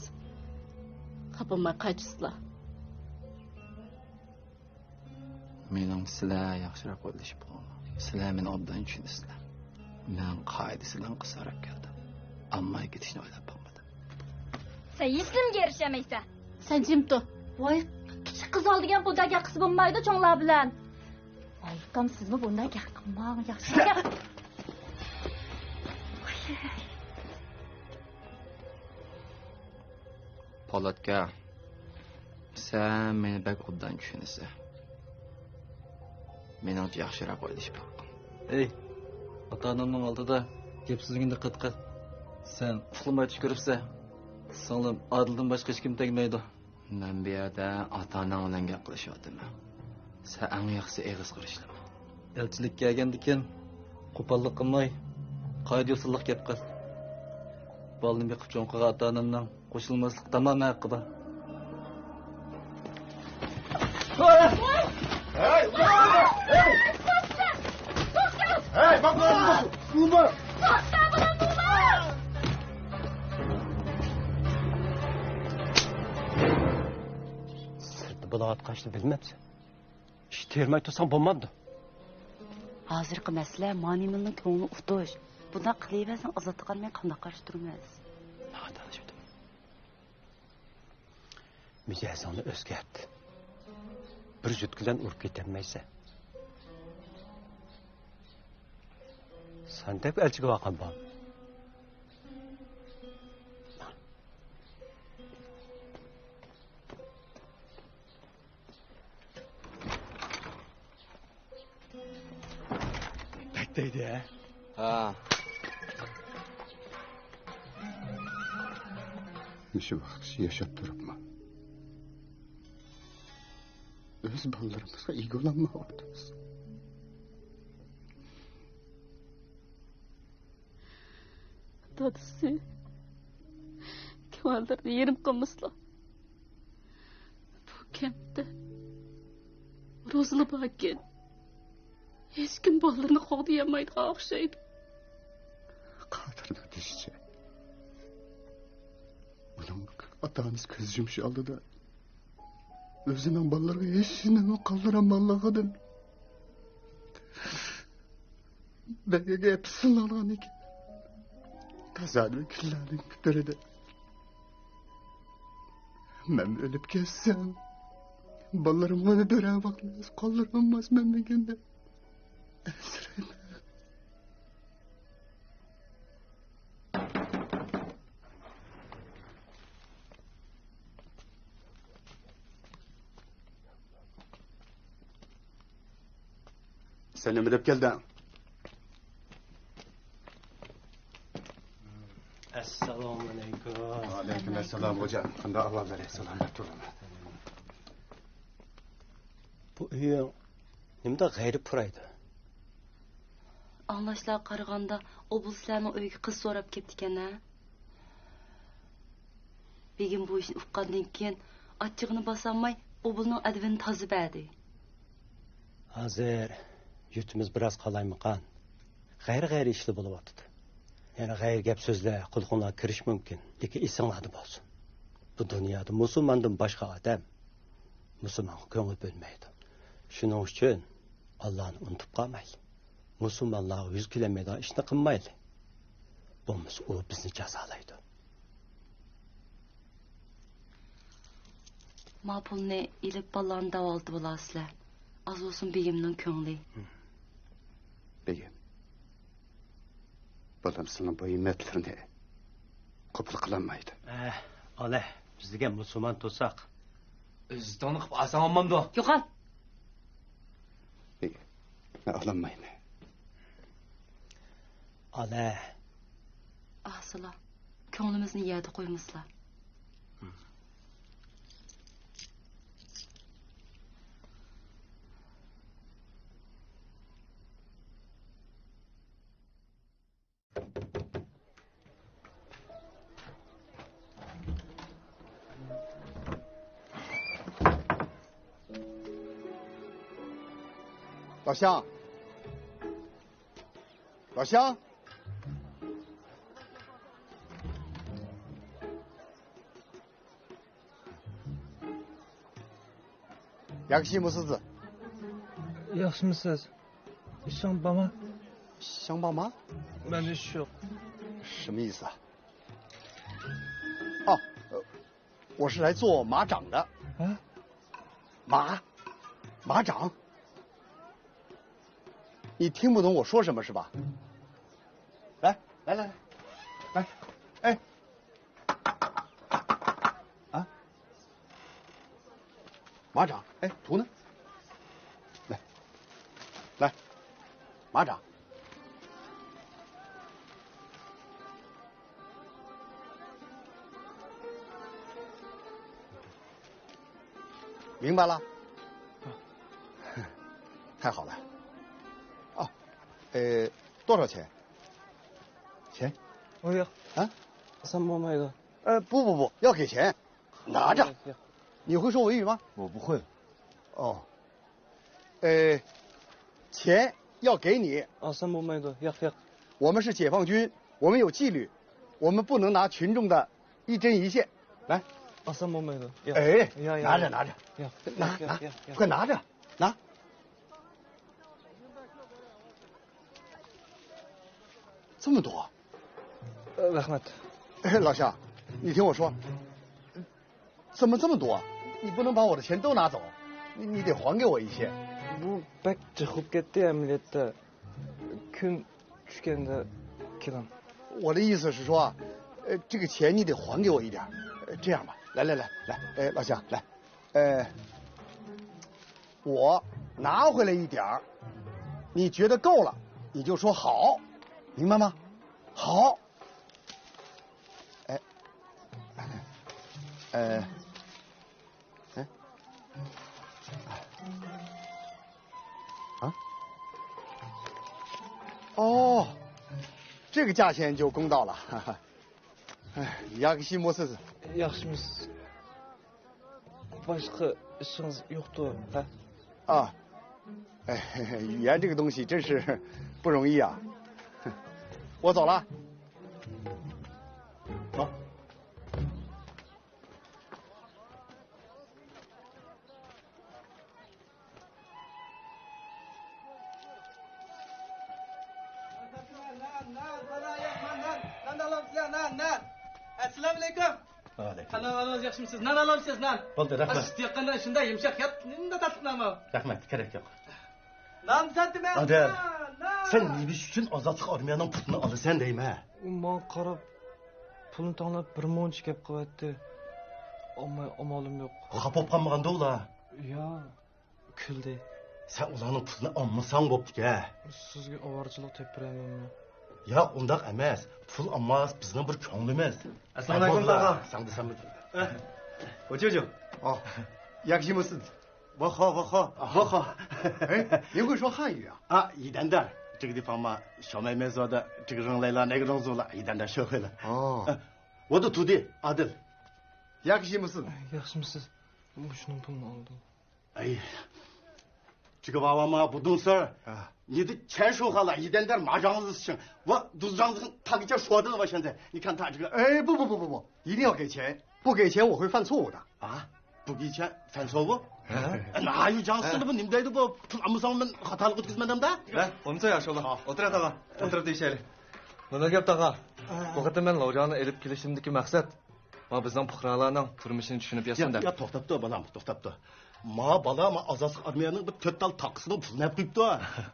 خاپا بولماي قايتىسىلا. مېنىڭچە سىلەر ياخشىراق ئويلىشىپ بولىدۇ. سىلەر مېنى ئوبدان چۈشىنىسىلەر. مەن قائىدىسىدىن قىسقىراپ كەلدىم. ئالماي كېتىشنى ئويلاپ باقمىدىم. سەن ھېچنېمىگە ئېرىشەلمەيسەن. سەن جىم تۇر. ۋاي، كىچىك قىز ئالدىغان بۇنداق گەپ قىلسا بولمايدۇ چوڭلار بىلەن. ۋاي ئۇكام، سىزمۇ بۇنداق گەپ قىلماڭ، ياخشى گەپ. پولاتكا، سەن مېنى بەك ئوبدان چۈشىنىسەن. مېنىڭچە ياخشىراق ئويلىشىپ باققىن. ئەي، ئاتا-ئانامنىڭ ئالدىدا گەپ سۆزۈڭگە دىققەت قىل. سەن ئۇخلىماي چۈش كۆرۈپسەن. سىڭلىم، ئادىلدىن باشقا ھېچكىم تەگمەيدۇ. مەن بۇ يەردە ئاتا-ئاناڭ بىلەن گەپ قىلىشىۋاتىمەن. سەن ئەڭ ياخشىسى ئېغىز قىرىشلىما. ئەلچىلىككە كەلگەندىكىن قوپاللىق قىلماي، قائىدە-يوسۇنلۇق گەپ قىل. بالىنى بېقىپ چوڭ قىلغان ئاتا-ئانامنىڭ قوشۇلماسلىق تامامەن ھەققى بار. ھەي، ھەي، ھەي، باقما، ئۇرما. سىرتتا بولۇۋاتقان ئىشنى بىلمەمسەن؟ ئىش تېرىماي تۇرساڭ بولمامدۇ؟ ھازىرقى مەسىلە مانىمىلنىڭ كۆڭلىنى ئۇتۇش. بۇنداق قىلىۋەرسەڭ ئازادلىققا قارىماي قانداق قارشى تۇرىمىز؟ ماڭا تالىشىۋېتىڭ. مىجەزىڭنى ئۆزگەرت. بىر يۈرتكىلەن ئۇرۇپ كېتەلمەيسەن. سەن دەپ ئەلچىگە بارغان بار. بەك دەيدۇ ھە؟ ھە. مۇشۇ ۋاقىتقىچە ياشاپ تۇرۇپمۇ ئۆز بالىلىرىمىزغا ئىگە بولالمايۋاتىمىز. دادىسى، كۆڭۈللىرىنى يېرىم قىلمىسىلا. بۇ كەنتتە روزىلا باركەن، ھېچكىم بالىلىرىنى قوغدىيالمايدىغان ئوخشايدۇ. قادىرنىڭ دېيىشىچە، ئۇنىڭ ئاتا-ئانىسى كۆز يۇمۇش ئالدىدا ئۆزىنىڭ بالىلىرىغا ھېچنېمە قالدۇرالمىغانلىقىدىن بەگگە پىسىللانغان ئىكەن. تازا بىر كۈنلەرنىڭ بىرىدە مەن ئۆلۈپ كەتسەم، بالىلىرىمغا بىرەر ۋاقىت قالدۇرالماسمەن دېگەندە ئەنسىرەيمەن. سەن نېمە دەپ كەلدىڭ؟ ئەسسالامۇئەلەيكۇم. ۋەئەلەيكۇم ئەسسالام، خوجا. قانداق ئەھۋاللىرى؟ سالامەت تۇرۇڭ. بۇ ئۆيۈڭ نېمىدەپ غەيرىي پۇرايدۇ؟ ئاڭلاشلارغا قارىغاندا، ئوبۇل سىلەرنىڭ ئۆيىگە قىز سوراپ كەپتىكەن ھە؟ بېگىم بۇ ئىشنى ئۇققاندىن كېيىن، ئاچچىقىنى باسالماي، ئوبۇلنىڭ ئەدىپىنى تازا بەردى. ھازىر يۇرتىمىز بىراز قالايمىقان، غەيرىي-غەيرىي ئىشلار بولۇۋاتىدۇ. يەنە غەيرىي گەپ-سۆزلەر قۇلىقىڭلارغا كىرىشى مۇمكىن، لېكىن ئېسىڭلاردا بولسۇن، بۇ دۇنيادا مۇسۇلماندىن باشقا ئادەم مۇسۇلمانغا كۆڭۈل بۆلمەيدۇ. شۇنىڭ ئۈچۈن ئاللانى ئۇنتۇپ قالمايلى. مۇسۇلمانلارغا يۈز كېلەلمەيدىغان ئىشنى قىلمايلى. بولمىسا ئۇ بىزنى جازالايدۇ. ما پۇلنى ئېلىپ بالىلارنى داۋالىتىپ بولارسىلەر. ئاز بولسۇن بېگىمنىڭ كۆڭلى. بېگىم، بالام سېنىڭ بۇ ھىممەتلىرىنى قوبۇل قىلالمايدۇ. ئەھ، ئالە، بىز دېگەن مۇسۇلمان تۇرساق. ئۆزى تونۇقۇپ ئالساڭ بولمامدۇ؟ يوقال! بېگىم، مەن ئالالمايمەن. ئانا. ئاسىلا، كۆڭلىمىزنى يەردە قويمىسىلا. 老乡，老乡。 ياخشىمۇسىز؟ ياخشىمۇسىز؟ ئىشىڭ بارمۇ؟ 想爸妈？ مەن ئىش يوق. 什么意思啊？哦，呃，我是来做马掌的。 ھە؟ 马，马掌？你听不懂我说什么是吧？来，来，来，来，来，哎，啊，马掌，哎，图呢？来，来，马掌。 明白了？太好了。哦，呃，多少钱？钱？ ئۇ ياق. 啊？ ئالسام بولمايدۇ. 呃，不不不，要给钱，拿着。 ياق. 你会说维语吗？ بۇ، بۇ. 哦，呃，钱要给你。 ئالسام بولمايدۇ. ياق، ياق. 我们是解放军，我们有纪律，我们不能拿群众的一针一线。来。 ئالسام بولمايدۇ. ياق. 哎， ياق، ياق، 拿着， ياق. 拿着。 ياق، 拿， ياق، 拿， ياق، ياق. 快拿着。 这么多？ ئە، رەھمەت. 哎，老乡，你听我说，怎么这么多？你不能把我的钱都拿走，你，你得还给我一些。 بۇ بەك جىق بولۇپ كەتتى ئەمەلىيەتتە. كۈن چۈشكەندە كېلىڭ. 我的意思是说，呃，这个钱你得还给我一点儿。呃，这样吧，来来来来，哎，老乡，来，呃，我拿回来一点儿，你觉得够了，你就说好，明白吗？好。哎，呃，哎，啊，哦，这个价钱就公道了，哈哈。哎， ياخشىمۇسىز؟ ياخشىمۇسىز؟ باشقا ئىشىڭىز يوقتۇ، ھە؟ 啊，哎，语言这个东西真是不容易啊。我走了。走。 نان، نان، نان، نان ئالالايسىلەر، نان، نان. ئەسسالامۇئەلەيكۇم. ۋەئەلەيكۇم. قانداق ئەھۋالىڭىز، ياخشىمۇسىز؟ نان ئالامسىز، نان؟ بولدى، رەھمەت. ئاشۇ ئىسسىق ياققاندا شۇنداق يۇمشاق يەپ، نېمە تاتلىق نان بۇ. رەھمەت، كېرەك يوق. نان ساتىمەن. ئادىل، نان، نان. سەن نېمە ئۈچۈن ئازادلىق ئارمىيەنىڭ پۇتىنى ئالىسەن دەيمەن؟ ئۇ ماڭا قاراپ، پۇلنى تەڭلەپ بىر مۇنچە گەپ قىلىۋەتتى. ئالماي ئامالىم يوق. خاپا بولۇپ قالمىغاندا ئۇلار؟ ياق. كۈلدى. سەن ئۇلارنىڭ پۇلىنى ئالمىساڭ بوپتىكەن. سىزگە ئاۋارىچىلىق تېپىپ بېرەلمەيمەن. ياق، ئۇنداق ئەمەس. پۇل ئالماس، بىزنىڭ بىر كۆڭلىمىز. ئەسسالامۇئەلەيكۇم، تاغا. سەن دېسەم. ۋوچۇجۇ. ئاھ، ياخشىمۇسىز؟ ۋاخا، ۋاخا، ۋاخا. 哎，您会说汉语啊？ ئا، يىدەندەر. 这个地方嘛，小麦没做的，这个人来了，那个人走了， يىدەندەر 学会了. 哦。 ۋودا تۇدى، ئادىل. ياخشىمۇسىز؟ ياخشىمۇسىز؟ مۇشۇنىڭ پۇلىنى ئالدىم. ئەي، 这个娃娃嘛，不懂事儿。啊。你的钱收好了，一点点儿马上子行。我都让他给钱说的了，我现在，你看他这个。 哎，不不不不不，一定要给钱，不给钱我会犯错误的。 ھە؟ بۇ گېچە سەن سوۋۇ؟ ھە؟ نايۇ جاڭسىنى بۇ نېمە دەيدۇ بۇ؟ پۇل ئالمىساڭ مەن خاتالىق ئۆتكۈزمەن دەمدە؟ ۋە، بولمىسا ياخشى ئۇلار. ئولتۇر تاغا، ئولتۇرۇپ دېيىشەيلى. مانا گەپ تاغا. بۇ قېتىم مەن لوجاڭنى ئېلىپ كېلىشىمدىكى مەقسەت، ما بىزنىڭ پۇقرالارنىڭ تۇرمۇشىنى چۈشىنىپ ياتسۇن دەپ. يا، توختاپ تۇر بالام، توختاپ تۇر. ما بالا ما ئازادلىق ئارمىيەنىڭ بىر تۆت تال تاقىسىنىڭ پۇلىنى ئەپ قويۇپتۇ.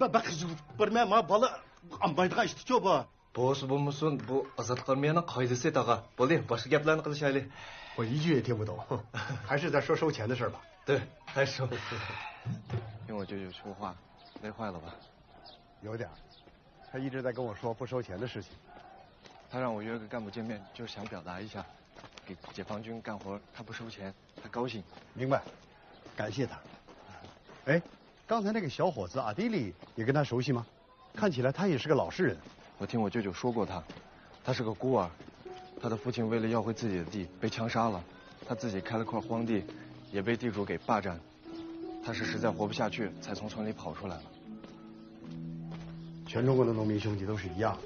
بە، بە، خىجىل بەرمە، ما بالا ئالمايدىغان ئىشتىچۇ بۇ. بولسا بولمىسۇن، بۇ ئازادلىق ئارمىيەنىڭ قائىدىسى، تاغا. بولدى، باشقا گەپلەرنى قىلىشايلى. 我一句也听不懂，还是再说收钱的事儿吧。 对，还说。 听我舅舅说话，累坏了吧？ 有点儿。他一直在跟我说不收钱的事情。他让我约个干部见面，就是想表达一下，给解放军干活他不收钱，他高兴。明白，感谢他。哎，刚才那个小伙子阿迪里，你跟他熟悉吗？看起来他也是个老实人。我听我舅舅说过他，他是个孤儿，他的父亲为了要回自己的地被枪杀了，他自己开了块荒地，也被地主给霸占。 他是实在活不下去，才从村里跑出来了。全中国的农民兄弟都是一样的。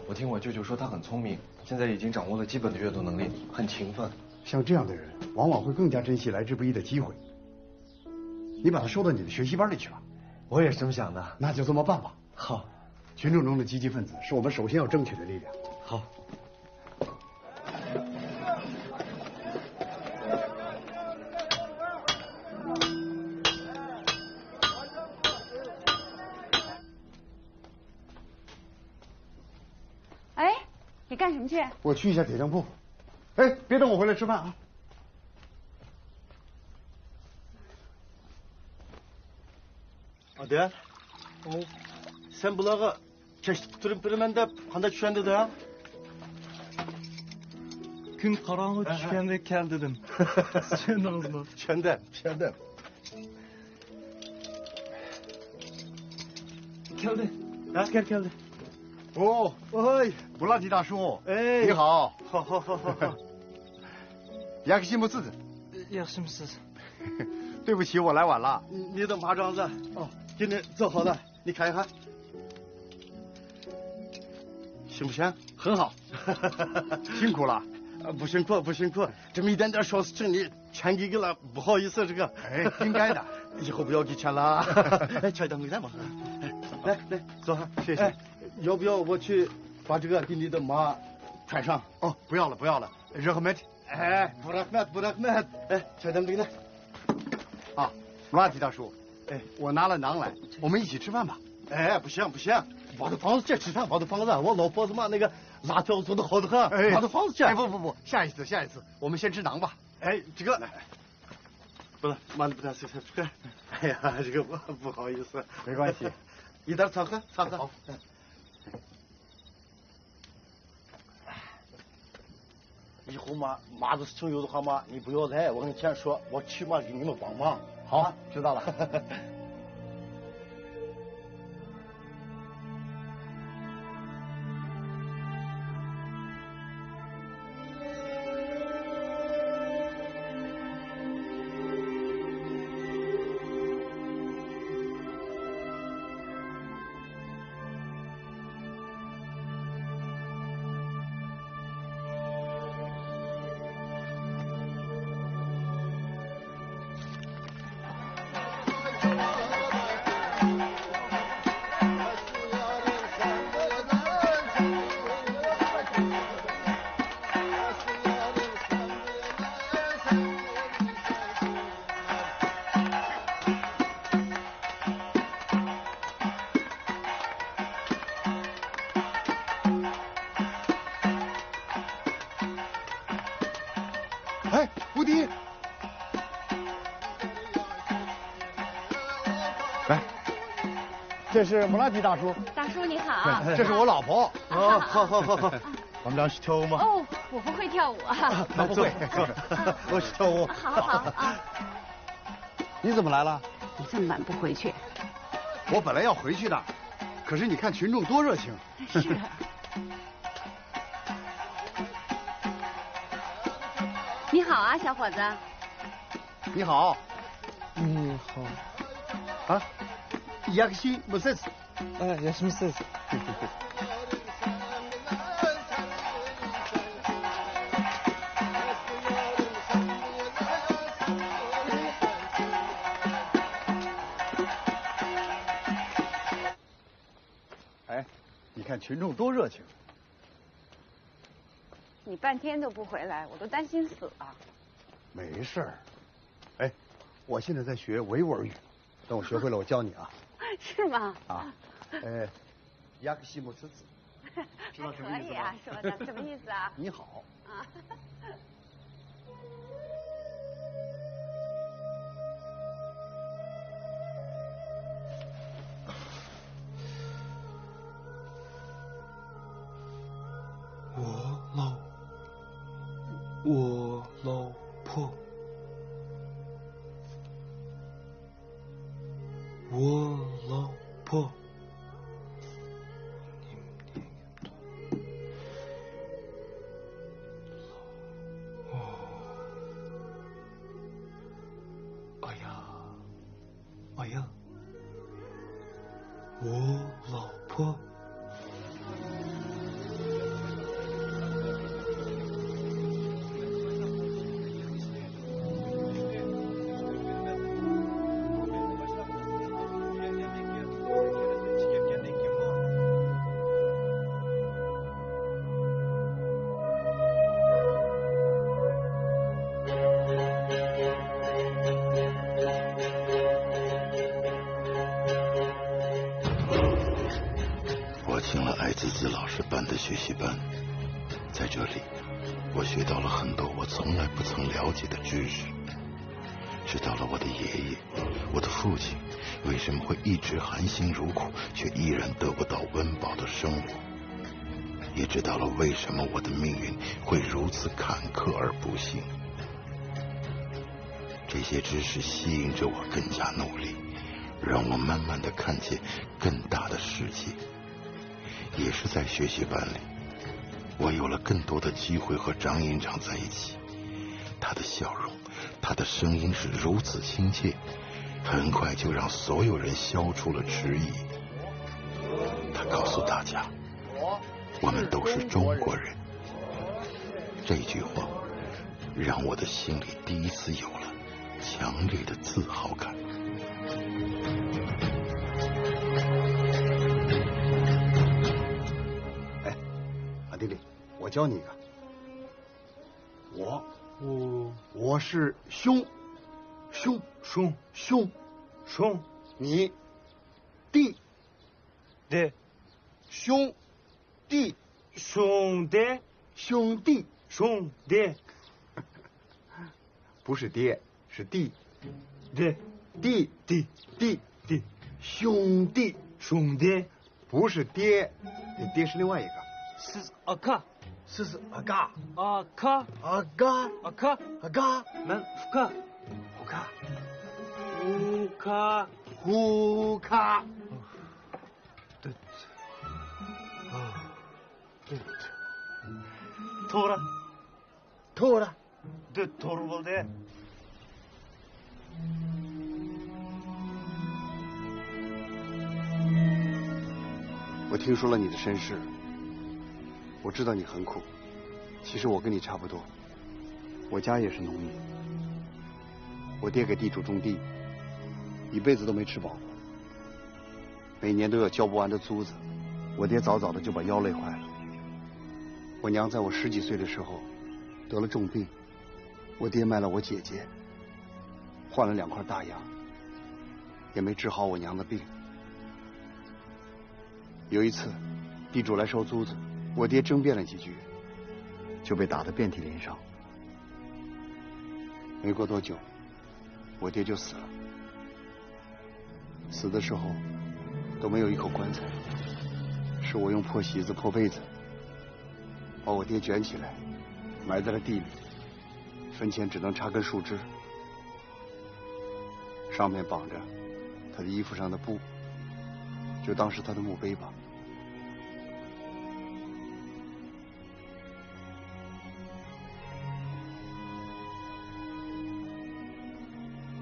我听我舅舅说他很聪明，现在已经掌握了基本的阅读能力，很勤奋。像这样的人，往往会更加珍惜来之不易的机会。你把他收到你的学习班里去吧。我也是这么想的。那就这么办吧。好。群众中的积极分子是我们首先要争取的力量。好。 哎，你干什么去？我去一下铁匠铺。哎，别等我回来吃饭啊。ئادىل، ئوۋ. سەن بۇلارغا كەچلىك قۇتۇرۇپ بېرىمەن دەپ قانداق چۈشەندىڭ؟ كۈن قاراڭغۇ ھە، ھە. چۈشكەندەك كەل دېدىم. چۈشەندىڭىزمۇ؟ چۈشەندىم، چۈشەندىم. كەلدى. ھە؟ ئەسكەر كەلدى. ئوۋ. ئوي. بۇلاتى داشۇ. ئەي. 你好. 好好好好好. ياخشىمۇسىز؟ ياخشىمۇسىز؟ 对不起，我来晚了。你的马掌子，哦，给你做好了，你看一看。行不行？很好。辛苦了。呃，不辛苦，不辛苦，这么一点点小事情，你全给给了，不好意思，这个。哎，应该的。以后不要给钱了。哎，吃点东西嘛。哎，来来，坐。谢谢。哎，要不要我去把这个给你的马穿上？哦，不要了，不要了，热和没。 哎，不热，不热。哎，小点这个呢？啊，马蒂大叔，哎，我拿了馕来，我们一起吃饭吧。哎，不行不行，我的房子这吃饭，我的房子，我老婆子嘛那个辣条做的好的很，哎，我的房子这。哎，不不不，下一次下一次，我们先吃馕吧。哎，这个，不是，慢点，不能吃吃吃。哎呀，这个不不好意思。没关系。一点尝尝尝尝。好。 以后嘛，马子事情有的话嘛，你不要来，我跟你这样说，我起码给你们帮忙。好，啊，知道了。 哎，无敌！来，这是穆拉提大叔。大叔你好。这是我老婆。啊，好好好好。我们俩一起跳舞吗？哦，我不会跳舞啊。她不会。坐，坐，我去跳舞。好好好啊。你怎么来了？你这么晚不回去？我本来要回去的，可是你看群众多热情。是。 你好啊，小伙子。你好。你好。啊， ياخشىمۇسىز؟ 哎，也是没事。 哎，你看群众多热情。你半天都不回来，我都担心死了。没事儿。哎，我现在在学维吾尔语，等我学会了，我教你啊。是吗？啊，呃， ياخشىمۇسىز؟ 知道什么意思吗？还可以啊，说的什么意思啊？ 你好。 啊。ۋو، لاۋ، پو. ئايال. ئايال. ۋو، لاۋ، پو. 我请了爱滋滋老师办的学习班，在这里，我学到了很多我从来不曾了解的知识，知道了我的爷爷、我的父亲为什么会一直含辛茹苦，却依然得不到温饱的生活，也知道了为什么我的命运会如此坎坷而不幸。这些知识吸引着我更加努力，让我慢慢的看见更大的世界。也是在学习班里，我有了更多的机会和张营长在一起。他的笑容，他的声音是如此亲切，很快就让所有人消除了迟疑。他告诉大家，我们都是中国人。这句话让我的心里第一次有了强烈的自豪感。哎，阿地利，我教你一个。我，我，我是兄，兄，兄，兄，兄。你，弟， 네. 兄弟。兄弟。兄弟。兄弟。不是爹，是弟。 네. 弟。弟。弟。弟。 兄弟。 兄弟。 不是爹，你爹是另外一个。 Siz aka. Siz aka. Aka. Aka. Aka. Aka. Men uka. Uka. Uka. Uka. Döt. Döt. Tora. Tora. Döt, tora boldu. 我听说了你的身世，我知道你很苦。其实我跟你差不多，我家也是农民。我爹给地主种地，一辈子都没吃饱过，每年都有交不完的租子。我爹早早的就把腰累坏了。我娘在我十几岁的时候得了重病，我爹卖了我姐姐，换了两块大洋，也没治好我娘的病。有一次，地主来收租子，我爹争辩了几句，就被打得遍体鳞伤。没过多久，我爹就死了。死的时候都没有一口棺材，是我用破席子、破被子把我爹卷起来，埋在了地里。 坟前只能插根树枝，上面绑着他的衣服上的布，就当是他的墓碑吧。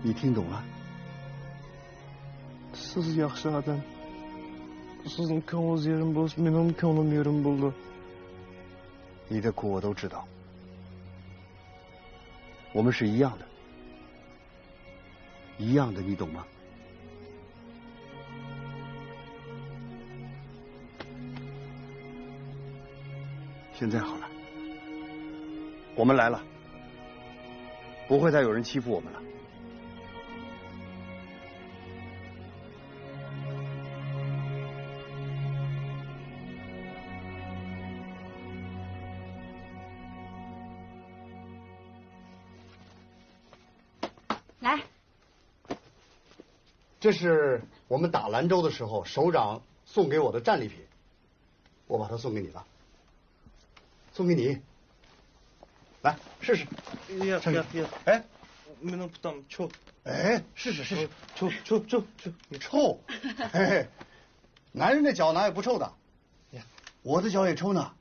你听懂了？سىز ياخشى ئادەم. سىزنىڭ كۆڭلىڭىز يېرىم بولسا، مېنىڭمۇ كۆڭلۈم يېرىم بولىدۇ. 你的苦我都知道。 我们是一样的，一样的，你懂吗？现在好了，我们来了，不会再有人欺负我们了。 来，这是我们打兰州的时候首长送给我的战利品，我把它送给你了，送给你，来试试。哎呀，哎呀，哎呀，哎， منىڭ پۇتام چوپ. ئە، شۇ، شۇ، شۇ. چوپ، چوپ، چوپ، چوپ. 臭。男人的脚哪有不臭的？我的脚也臭呢。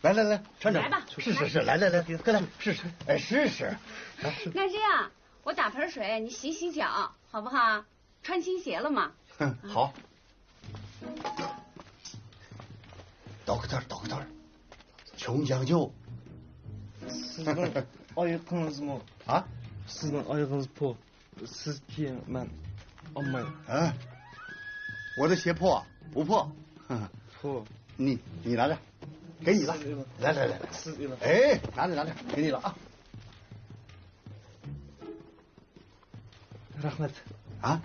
来来来，穿穿。来吧。试试试，来来来，过来试试。哎，试试。男生啊，我打盆水，你洗洗脚，好不好？穿新鞋了吗？好。 دكتور، دكتور. چوڭ جياڭجياۋ. سىزنىڭ ئايىقىڭىزمۇ؟ ھە؟ سىزنىڭ ئايىغىڭىز پو. سىز كىيىڭ، مەن ئالمايمەن. ھە؟ 我的鞋破啊？不破。 پو. 你，你拿着。给你了。来来来来。 سىز ئېلىڭ. 哎，拿着拿着，给你了啊。 رەھمەت. ھە؟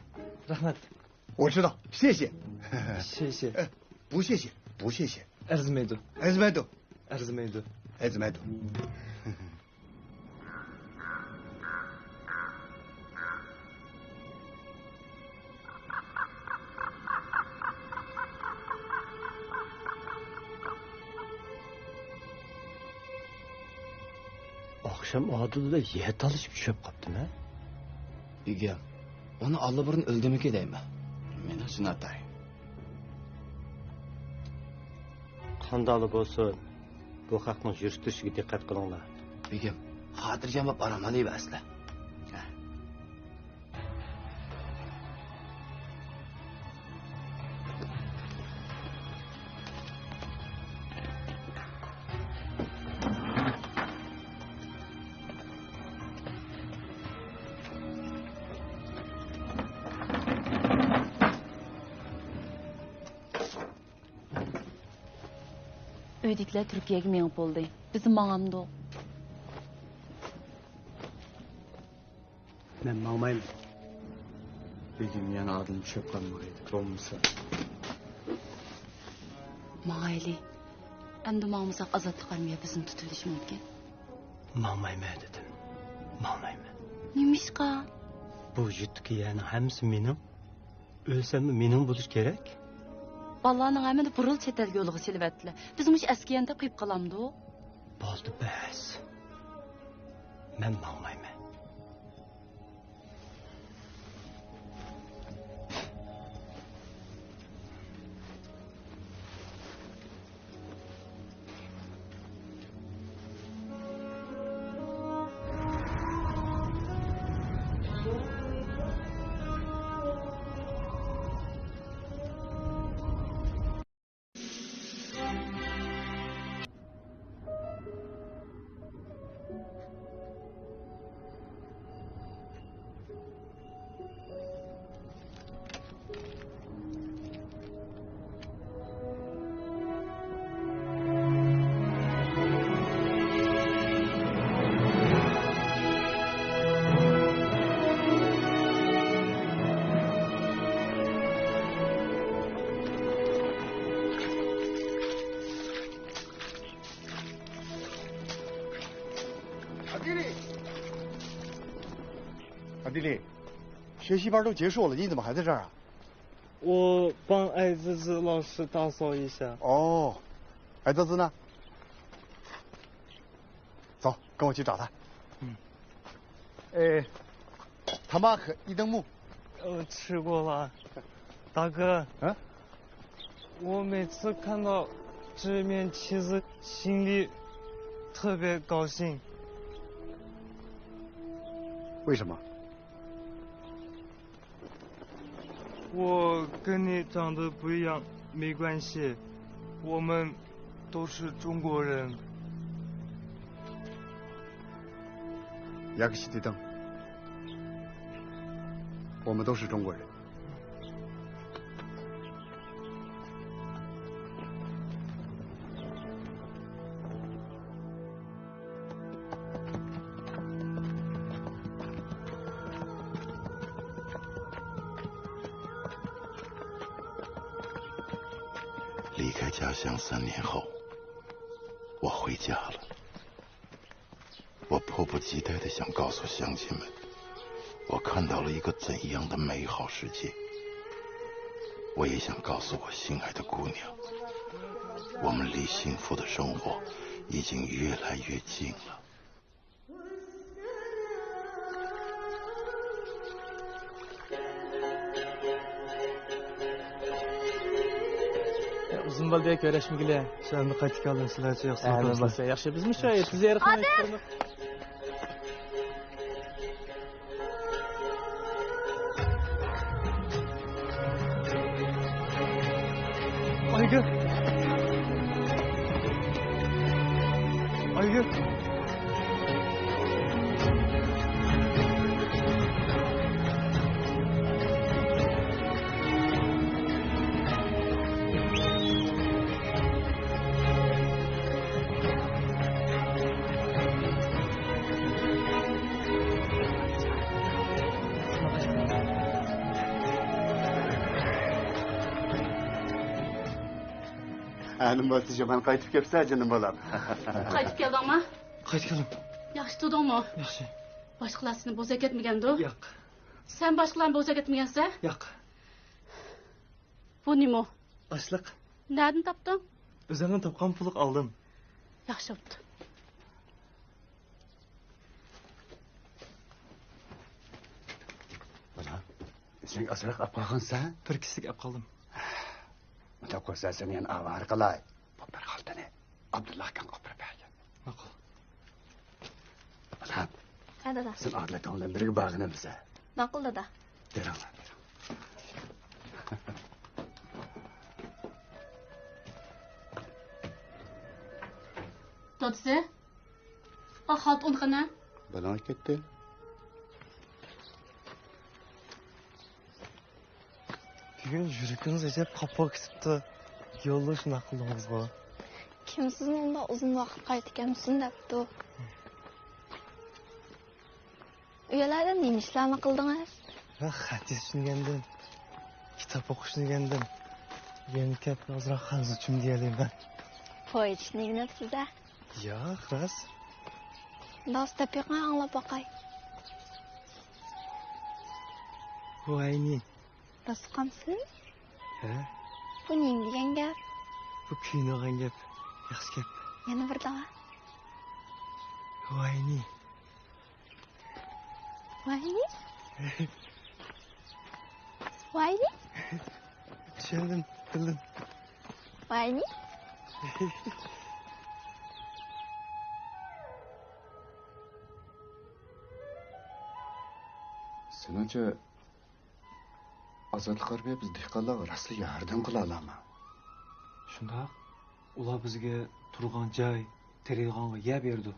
رەھمەت. 我知道，谢谢。谢谢. 哎，不谢谢，不谢谢。 ئەرزىمەيدۇ. ئەرزىمەيدۇ. ئەرزىمەيدۇ. ئەرزىمەيدۇ. ئاخشام ئادىلدا يەر تالىشىپ چۈشۈپ قاپتىمەن. بېگىم، ئۇنى ئاللىبۇرۇن ئۆلدىمىكى دەيمەن. مېنىڭچە ناتايىن. قانداقلا بولسۇن، بۇ خەقنىڭ يۈرۈش-تۇرۇشىغا دىققەت قىلىڭلار. بېگىم، خاتىرجەم بولۇپ ئارام ئېلىۋەرسىلەر. ئۆيدىكىلەر تۈركىيەگە مېڭىپ بولدى. بىزمۇ ماڭامدۇق؟ مەن ماڭمايمەن. بېگىم يەنە ئادىلنى چۈشۈرۈپ قالمىغايدى، بولمىسا. ماڭايلى. ئەمدى ماڭمىساق ئازادلىق ئارمىيە بىزنى تۇتۇۋېلىشى مۇمكىن. ماڭمايمەن دېدىم. ماڭمايمەن. نېمىشقا؟ بۇ يۇرتتىكى يەرنىڭ ھەممىسى مېنىڭ. ئۆلسەممۇ مېنىڭ بولۇش كېرەك. بالىلارنىڭ ھەممىنى بۇرۇل چەت ئەلگە يولغا سېلىۋەتتىلە. بىز مۇشۇ ئەسكىيەندە قېلىپ قالامدۇ؟ بولدى، بەس. مەن ماڭمايمەن. 阿迪里，阿迪里，学习班都结束了，你怎么还在这儿啊？我帮艾滋滋老师打扫一下。哦，艾滋滋呢？走，跟我去找他。嗯。哎，他妈和伊登木。呃，吃过了。大哥。嗯？ 我每次看到这面旗子，心里特别高兴。为什么？我跟你长得不一样，没关系，我们都是中国人。 ياخشى دېدىڭ. 我们都是中国人。 离开家乡三年后，我回家了。我迫不及待地想告诉乡亲们，我看到了一个怎样的美好世界。我也想告诉我心爱的姑娘，我们离幸福的生活已经越来越近了。بولدى، كۆرۈشمىگىلى. سەن قايتىپ كەلدىڭ، سىلەرچە ياخشى ئادەم ئولتۇرسىلەر. بولسا ياخشى، بىزمۇ شۇ يەردە سىزنى ھېرىقماي ئولتۇرىمىز. ئايگۈل! ئايگۈل! ھە، نېمە بولدى، جامان قايتىپ كەپسە، جېنىم بالام. قايتىپ كەلدىڭما؟ قايتىپ كەلدىم. ياخشى تۇردۇڭمۇ؟ ياخشى. باشقىلار سېنى بوزەك ئەتمىگەندۇ؟ ياق. سەن باشقىلارنى بوزەك ئەتمىگەنسەن؟ ياق. بۇ نېمە؟ ئاشلىق. نەدىن تاپتىڭ؟ ئۆزۈڭنىڭ تاپقان پۇلىغا ئالدىم. ياخشى بوپتۇ. بالا، ئۆزۈڭ ئازراق ئاپ قالغانسەن؟ بىر كىشىلىك ئاپ قالدىم. مۇنداق قىلسا سېنى يەنە ئاۋارە قىلاي. بۇ بىر خالتىنى ئابدۇللا ئاكاڭغا ئاپىرىپ بەرگىن. ماقۇل. بالام. ھە، دادا. سەن ئادىل ئاكاڭ بىلەن بىرگە بارغىنىمىز. ماقۇل، دادا. بېرىڭلار، بېرىڭ. دادىسى؟ ئا، خالتا ئۇن قېنى؟ بالاڭ كەتتى. بۈگۈن يۈرىكىڭىز ئەجەب قاپا كېتىپتۇ. يولدا شۇنداق قىلدىڭىزغۇ؟ كىم سىزنى ئۇنداق ئۇزۇن ۋاقىت قايتا كەلمىسۇن دەپتۇ؟ ئۇ يەرلەردە نېمە ئىشلارنى قىلدىڭىز؟ مەن خەت يېزىشنى ئۆگەندىم. كىتاب ئوقۇشنى ئۆگەندىم. يەنە كەپ ئازراق خەنزۇچىمنى دېيەلەيمەن. پوئېزىيەنى ئۆگىنىپسىز-ھە؟ ياق، راست. راست دەپ بېقىڭ، ئاڭلاپ باقاي. ۋاينى. راستقامسىز؟ ھە؟ بۇ نېمە دېگەن گەپ؟ بۇ كۆيۈنۈۋالغان گەپ. ياخشى گەپ. يەنە بىر دەۋا. ۋاينى. ۋاينى؟ ۋاينى؟ چۈشەندىم، بىلدىم. ۋاينى؟ سېنىڭچە، ئازادلىق ئارمىيە بىز دېھقانلارغا راستلا ياردەم قىلالامۇ؟ شۇنداق. ئۇلار بىزگە تۇرىدىغان جاي، تېرىيدىغانغا يەر بېرىدۇ.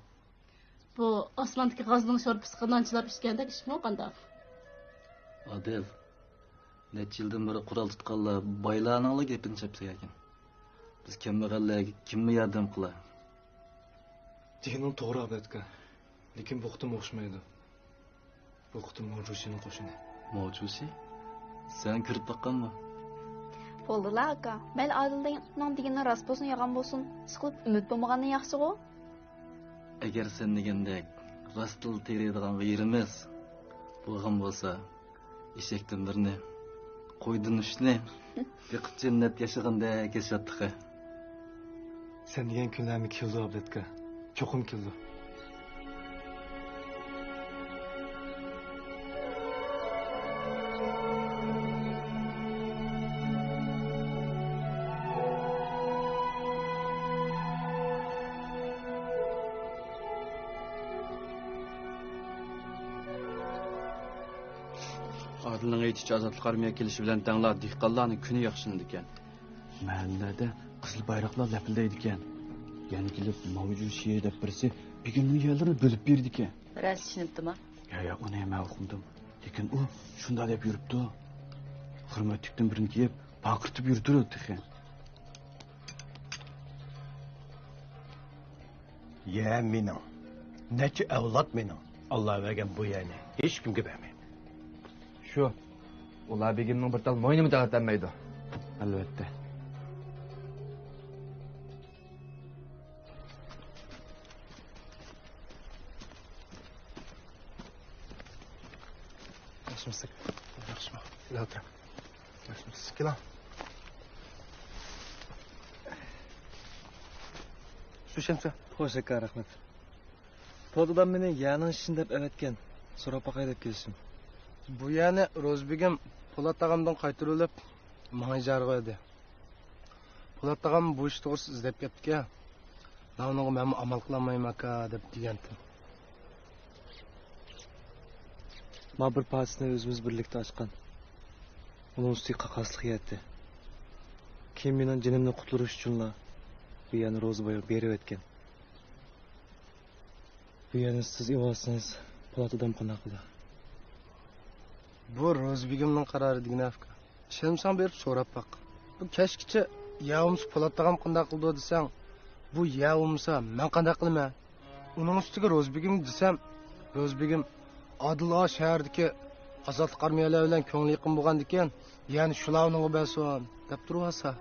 بۇ ئاسماندىكى غازنىڭ شورپىسىغا نان چىلاپ ئىچكەندەك ئىشمۇ قانداق؟ ئادىل، نەچچە يىلدىن بېرى قورال تۇتقانلار بايلارنىڭلا گېپىنى چاپسا ئىكەن. بىز كەمبەغەللەرگە كىممۇ ياردەم قىلار؟ دېگىنىڭ توغرا، ئابلەتكا. لېكىن بۇ قېتىم ئوخشىمايدۇ. بۇ قېتىم موجۇشىنىڭ قوشۇنى. موجۇشى؟ سەن كىرىپ باققانمۇ؟ بولدىلا، ئاكا. مەيلى ئادىلنىڭ دېگىنى راست بولسۇن، يالغان بولسۇن، ئىشقىلىپ ئۈمىد بولمىغاندىن ياخشىغۇ. ئەگەر سەن دېگەندەك راستلا تېرىيدىغانغا يېرىمىز بولغان بولسا، ئېشەكتىن بىرنى، قويدىن ئۈچنى بېقىپ جەننەت ياشىغاندەك ياشايتتۇق. سەن دېگەن كۈنلەرمۇ كېلىدۇ، ئابلەتكا. چوقۇم كېلىدۇ. ئادىلنىڭ ئېيتىشىچە، ئازادلىق ئارمىيە كېلىشى بىلەن تەڭلا دېھقانلارنىڭ كۈنى ياخشىلىنىدىكەن. مەھەللىلەردە قىزىل بايراقلار لەپىلدەيدىكەن. يەنە كېلىپ ماۋۇجۇ شىر دەپ بىرسى بىگىمنىڭ يەرلىرىنى بۆلۈپ بېرىدىكەن. بىرەرسى چۈشىنىپتىما؟ يا، يا، ئۇنى مەن ئۇقمىدىم. لېكىن ئۇ شۇنداق دەپ يۈرۈپتۇ. خىرمەتلىكتىن بىرنى كىيىپ، پارقىرىتىپ يۈرۈتۈۋاتىدىكەن. يەر مېنىڭ. نەچچە ئەۋلاد مېنىڭ. ئاللا بەرگەن بۇ يەرنى ھېچكىمگە بەرمەيمەن. شۇ. ئۇلار بېگىمنىڭ بىر تال موينىمۇ دەۋېتەلمەيدۇ. ئەلۋەتتە. ياخشىمۇسىز؟ ياخشىمۇ؟ كېلىڭ ئولتۇرۇڭ. ياخشىمۇسىز؟ كېلىڭ. سۈيشەمسە؟ خوش ئاكا، رەھمەت. پولات دادام مېنى يەرنىڭ ئىشىنى دەپ ئەۋەتكەن. سوراپ باقاي دەپ كېلىشىم. بۇ يەرنى روزى بېگىم پولات تاغامدىن قايتۇرۇۋېلىپ، ماڭا ئىجارىگە بەردى. پولات تاغام بۇ ئىش توغرىسىدا ئىزدەپ كەپتىكەن. مەن ئۇنىڭغا مەنمۇ ئامال قىلالمايمەن ئاكا دەپ دېگەنتىم. ما بىر پارچىسىنى ئۆزىمىز بىرلىكتە ئاچقان. ئۇنىڭ ئۈستىگە قاقاسلىق يەتتى. كېيىن مېنىڭ جېنىمنى قۇتۇلدۇرۇش ئۈچۈنلا بۇ يەرنى روزى بايغا بېرىۋەتكەن. بۇ يەرنى سىز ئېۋالسىڭىز، پولات دادام قانداق قىلار؟ بۇ روزى بېگىمنىڭ قارارى دېگىنە ئاكا. ئىشەنمىسەڭ بېرىپ سوراپ باق. بۇ كەچكىچە يەر بولمىسا پولات تاغام قانداق قىلىدۇ دېسەڭ، بۇ يەر بولمىسا مەن قانداق قىلىمەن؟ ئۇنىڭ ئۈستىگە روزى بېگىم دېسەم، روزى بېگىم ئادىل ئاغا شەھەردىكى ئازادلىق ئارمىيەلەر بىلەن كۆڭلى يېقىن بولغاندىكىن، يەرنى شۇلار ئۇنىڭغا بەرسۇن دەپ تۇرۇۋالسا.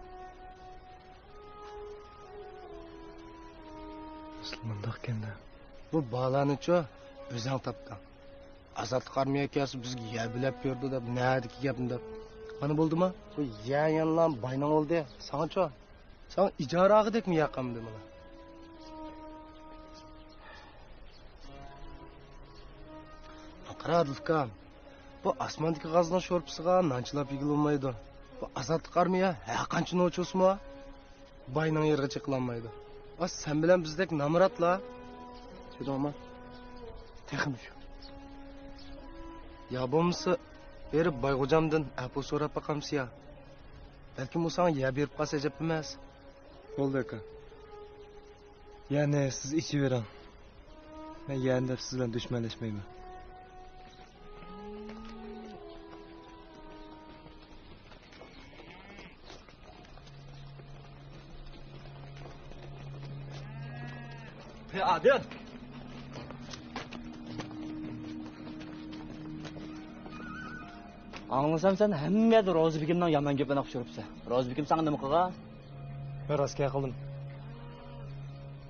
ئەسلى مۇنداقكەن-دە. بۇ بالانىچۇ ئۆزۈڭ تاپتىڭ. ئازادلىق ئارمىيە كەلسە بىزگە يەر بۆلەپ بېرىدۇ دەپ، نەدىكى گەپنى دەپ. مانا بولدىما؟ بۇ يەر يەنىلا باينىڭ بولدى. ساڭىچۇ؟ ساڭا ئىجارە ئالغۇدەكمۇ يەر قالمىدى مانا. قارا، ئادىل ئۇكام، بۇ ئاسماندىكى غازنىڭ شورپىسىغا نان چىلاپ يېگىلى بولمايدۇ. بۇ ئازادلىق ئارمىيە ھەر قانچە نوچى بولسىمۇ، باينىڭ يېرىغا چېقىلالمايدۇ. ئا، سەن بىلەن بىزدەك نامراتلار. سېدىڭما؟ تېخىمۇ شۇ. يا بولمىسا، بېرىپ بايغوجامدىن ئەپۇ سوراپ باقامسىيا؟ بەلكىم ئۇ ساڭا يەر بېرىپ قالسا ئەجەب ئەمەس. بولدى، ئاكا. يەرنى سىز ئېچىۋېرىڭ. مەن يەرنى دەپ سىز بىلەن دۈشمەنلەشمەيمەن. ھەي، ئادىل! ئاڭلىسام، سەن ھەممە يەردە روزى بېگىمنىڭ يامان گېپىنى ئۇچۇرۇپسەن. روزى بېگىم ساڭا نېمە قىلغان؟ مەن راست گەپ قىلدىم.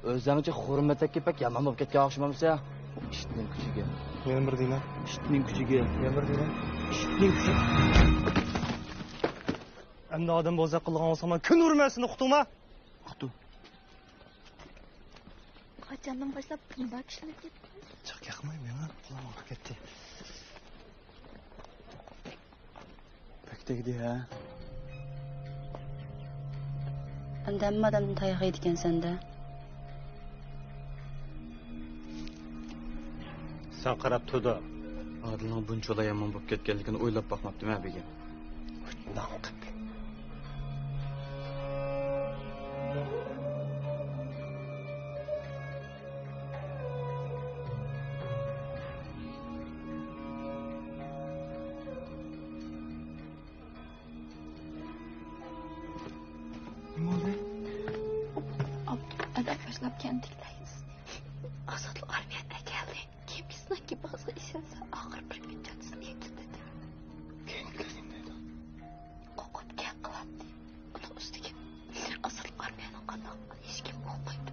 ئۆزۈڭچە خۇرمىتەككە بەك يامان بولۇپ كەتكەن ئوخشىمامسەن؟ ئىتنىڭ كۈچىگە. يەنە بىر دېيىنە. ئىتنىڭ كۈچىگە. يەنە بىر دېيىنە. ئىتنىڭ كۈچىگە. ئەمدى ئادەم بوزەك قىلغان بولساڭ، مەن كۈن ئۇرىمەن سېنى، ئۇقتۇڭما؟ ئۇقتۇم. قاچاندىن باشلاپ بۇنداق ئىشلىنىپ كەتتى؟ جىق ياقماي مېڭە، قۇلىقىم ئاغرىپ كەتتى. بەك تەگدى ھە. ئەمدى ھەممە ئادەمدىن تاياق يەيدىكەنسەن-دە. سەن قاراپ تۇردۇڭ. ئادىلنىڭ بۇنچىۋالا يامان بولۇپ كەتكەنلىكىنى ئويلاپ باقماپتىمەن بېگىم. ناقىپ. نېمە بولدى؟ ئابدۇ ئەدەپ باشلاپ كەنتىكلەيسىز. ئازادلىق ئارمىيەسىگە كەلدى. كىمكى سىناق كىبازغا ئىشەنسە، ئاخىر بىر كۈن جاجىسىنى يەكلىتىدۇ. كېيىن كۆرگىن دەيدۇ. قورقۇپ گەپ قىلاتتى. ئۇنىڭ ئۈستىگە ئازادلىق ئارمىيەنىڭ قانداقلىقىنى ھېچكىم ئۇقمايدۇ.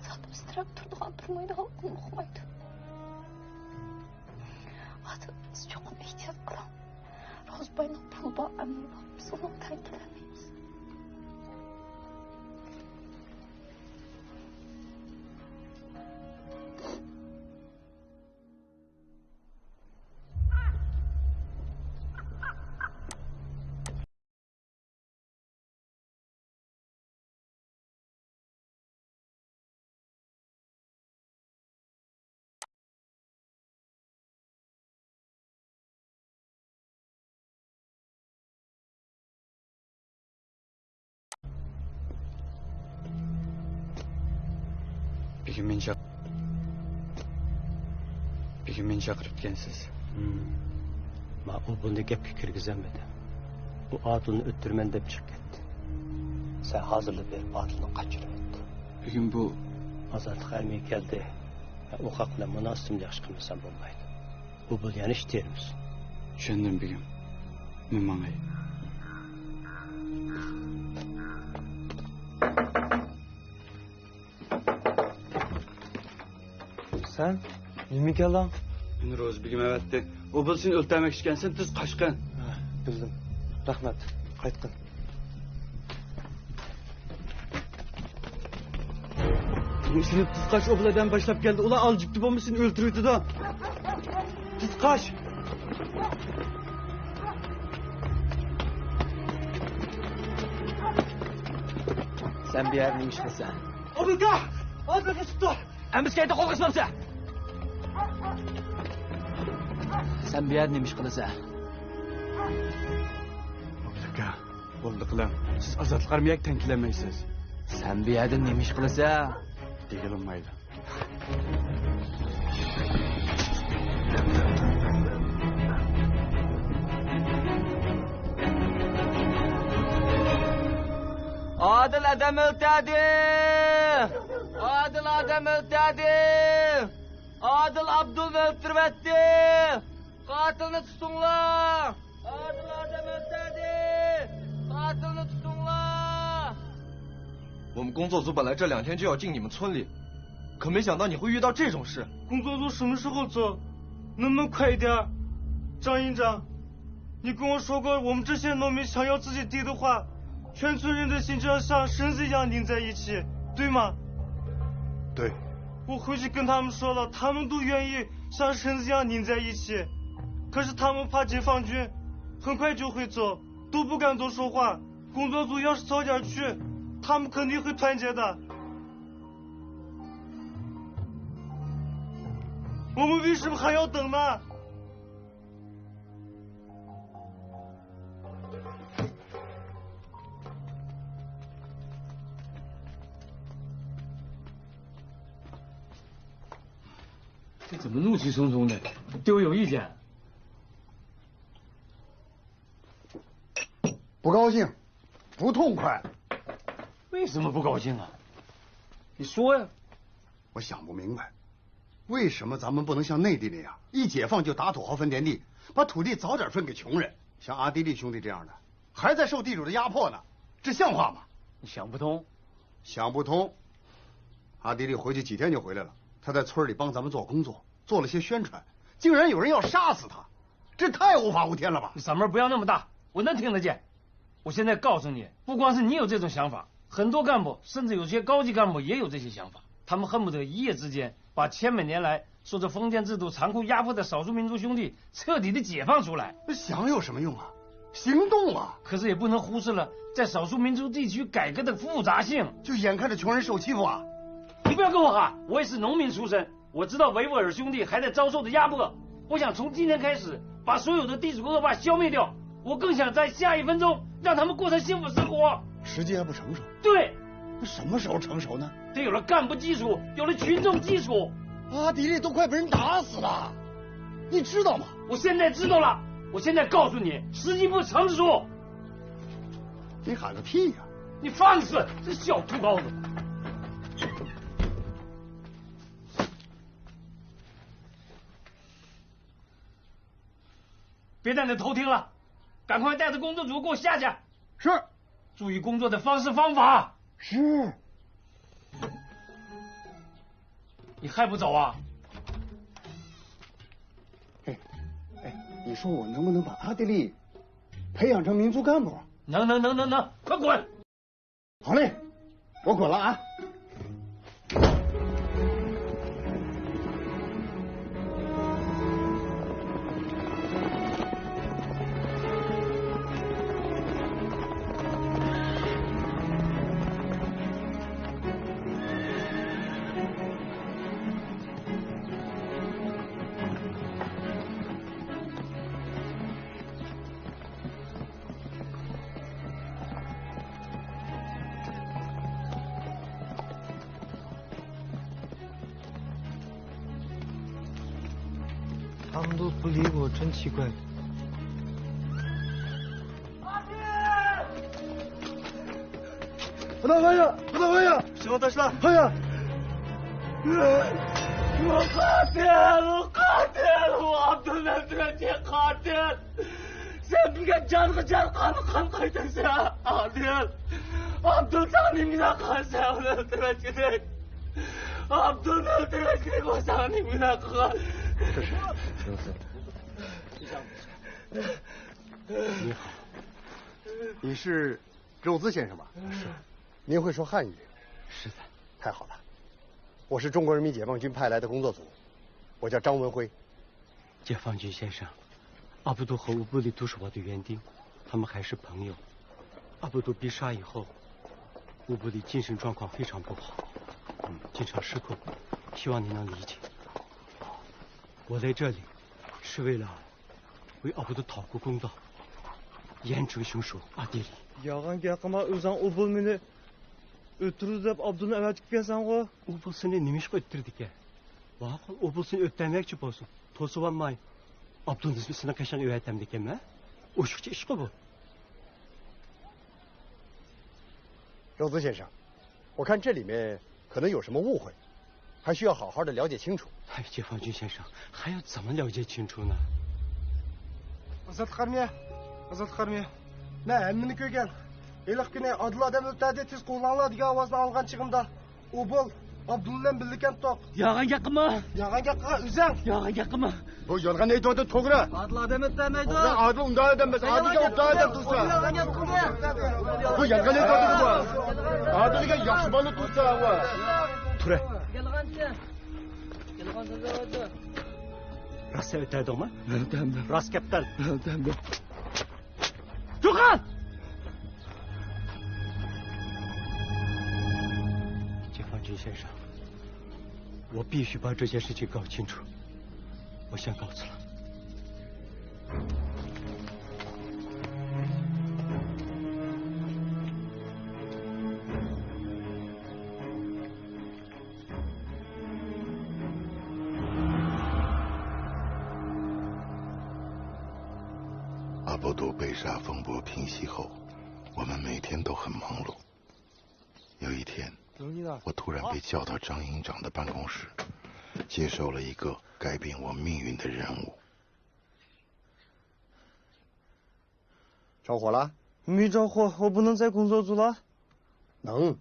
سادىر ئىستىراپ تۇرىدىغان، تۇرمايدىغان ئۇقمايدۇ. ھازىر سىز چوقۇم ئېھتىيات قىلىڭ. روزباينىڭ پۇلى بار، ئەمما بىز ئۇنىڭ بىلەن كېلەلمەيمىز. بۈگۈن مېنى چاق-، بۈگۈن مېنى چاقىرىپتىكەنسىز. ھىم. ما ئۇ بۇنى گەپكە كىرگۈزەلمىدى. ئۇ ئادىلنى ئۆلتۈرىمەن دەپ چىقىپ كەتتى. سەن ھازىرلا بېرىپ ئادىلنى قاچۇرۇۋەت. بۈگۈن بۇ ئازادلىق ئارمىيە كەلدى. ئۇ خەق بىلەن مۇناسىۋىتىمنى ياخشى قىلمىسام بولمايدۇ. ئۇ بۇ يەنە ئىش تېرىمىز. چۈشەندىم بېگىم. مەن ماڭاي. سەن نېمە كەلدىڭ؟ مېنى روزى بېگىم ئەۋەتتى. ئۇ بىلسە سېنى ئۆلتۈرمەكچىكەن، سەن تېز قاچقىن. ھە، بىلدىم. رەھمەت. قايتقىن. سېنى تېز قاچ، ئۇ بىر ئادەم باشلاپ كەلدى. ئۇلار ئالجىپتى بولمىسا سېنى ئۆلتۈرۈۋېتىدۇ. تېز قاچ. سەن بۇ يەردە نېمە ئىش قىلىسەن؟ ئابدۇكا! ئابدۇكا تۇتتى! ئەمىسكەيدە قولغا ئىسمامسەن! سەن بۇ يەردە نېمە ئىش قىلىسەن؟ ئابدۇكا، بولدى قىلىڭ. سىز ئازادلىق ئارمىيەگە تەڭ كېلەلمەيسىز. سەن بۇ يەردە نېمە ئىش قىلىسەن؟ دېگىلى بولمايدۇ. ئادىل ئادەم ئۆلتۈردى! ئادىل ئادەم ئۆلتۈردى! ئادىل ئابدۇلنى ئۆلتۈرۈۋەتتى! قاتىلنى تۇتۇڭلار! ئادىل ئادەم ئۆلتۈردى! قاتىلنى تۇتۇڭلار! 我们工作组本来这两天就要进你们村里，可没想到你会遇到这种事。工作组什么时候走？能不能快一点儿？张营长，你跟我说过，我们这些农民想要自己地的话，全村人的心就要像绳子一样拧在一起，对吗？对。我回去跟他们说了，他们都愿意像绳子一样拧在一起，可是他们怕解放军很快就会走，都不敢多说话。工作组要是早点去，他们肯定会团结的。我们为什么还要等呢？ 这怎么怒气冲冲的？对我有意见？不高兴，不痛快。为什么不高兴啊？你说呀。我想不明白，为什么咱们不能像内地那样，一解放就打土豪分田地，把土地早点分给穷人？像阿地利兄弟这样的，还在受地主的压迫呢，这像话吗？你想不通。想不通。阿地利回去几天就回来了，他在村里帮咱们做工作，做了些宣传，竟然有人要杀死他，这太无法无天了吧？你嗓门不要那么大，我能听得见。我现在告诉你，不光是你有这种想法，很多干部，甚至有些高级干部也有这些想法。他们恨不得一夜之间把千百年来受着封建制度残酷压迫的少数民族兄弟彻底的解放出来。那想有什么用啊？行动啊！可是也不能忽视了在少数民族地区改革的复杂性。就眼看着穷人受欺负啊！你不要跟我喊，我也是农民出身，我知道维吾尔兄弟还在遭受着压迫。我想从今天开始，把所有的地主恶霸消灭掉。我更想在下一分钟让他们过上幸福生活。时机还不成熟。对。那什么时候成熟呢？得有了干部基础，有了群众基础。阿地利都快被人打死了，你知道吗？我现在知道了，我现在告诉你，时机不成熟。你喊个屁呀！你放肆！这小兔羔子！别在那偷听了，赶快带着工作组给我下去。是。注意工作的方式方法。是。你还不走啊？哎，哎，你说我能不能把阿地利培养成民族干部？能能能能能，快滚！ 好嘞，我滚了啊。他们都不理我，真奇怪。Xudo xoya, Xudo xoya! Shuni tashlab. Xoya! Qotil, qotil, Abdulnasir qotil! Sen bunga jonga jon, qonga qon qo'ygansan, Odil. Abdul, sen nima qilsan, uni o'ldirmaslik. Abdulni o'ldirmaslik, u sen nima qilgan? 这是，这是。你好，你是肉孜先生吧？是。您会说汉语？是的。太好了，我是中国人民解放军派来的工作组，我叫张文辉。 解放军先生，阿布都和乌布里都是我的园丁，他们还是朋友。阿布都被杀以后，乌布里精神状况非常不好，嗯，经常失控，希望你能理解。我来这里是为了为阿布的讨个公道，严惩凶手阿迪里。 ياغان گەپ قىلما، ئۆزۈڭ ئۇ بۇل مېنى ئۆلتۈرىدۇ دەپ ئابدۇلنى ئەۋەتىپ كەلسەڭغۇ. ئۇ بۇل سېنى نېمە ئىشقا ئۆلتۈرىدىكەن؟ ۋاقىل، ئۇ بۇل سېنى ئۆلتۈرمەكچى بولسۇن، توسۇۋالماي ئابدۇلنى سېنىڭ قېشىڭغا ئېۋەتەمدىكەنمەن؟ ئوشۇقچە ئىشقۇ بۇ. 肉资先生，我看这里面可能有什么误会，还需要好好的了解清楚。 哎，解放军先生，还要怎么了解清楚呢？ ئازادلىق ئارمىيە، ئازادلىق ئارمىيە. مەن ھەممىنى كۆرگەن. ھېلىقى كۈنى ئادىل ئادەم ئۆلتۈردى، تېز قوغلاڭلار دېگەن ئاۋازنى ئاڭلىغان چېغىمدا، ئۇ بۇل ئابدۇللا بىللە ئىكەنتۇق. يالغان گەپ قىلما. يالغان گەپ قىلغان ئۆزۈڭ. يالغان گەپ قىلما. بۇ يالغان ئېيتىۋاتىدۇ، توغرا. ئادىل ئادەم ئۆلتۈرمەيدۇ. توغرا، ئادىل ئۇنداق ئادەم ئەمەس، ئادىلگە ئۇنداق ئادەم تۇرسا. يالغان گەپ قىلدى. بۇ يالغان ئېيتىۋاتىدۇ بۇ. ئادىلگە ياخشى بالا تۇرسا بۇ. تۇرە. يالغانچى. يالغان سۆزلەۋاتىدۇ. راست ئۆتەدىڭمۇ؟ ئۆتەمدىم. راست گەپ قىل. ئۆتەمدىم. 住口！解放军先生，我必须把这件事情搞清楚，我先告辞了。 阿布杜被杀风波平息后，我们每天都很忙碌。有一天，我突然被叫到张营长的办公室，接受了一个改变我命运的任务。 着火了？没着火，我不能再工作做了。能，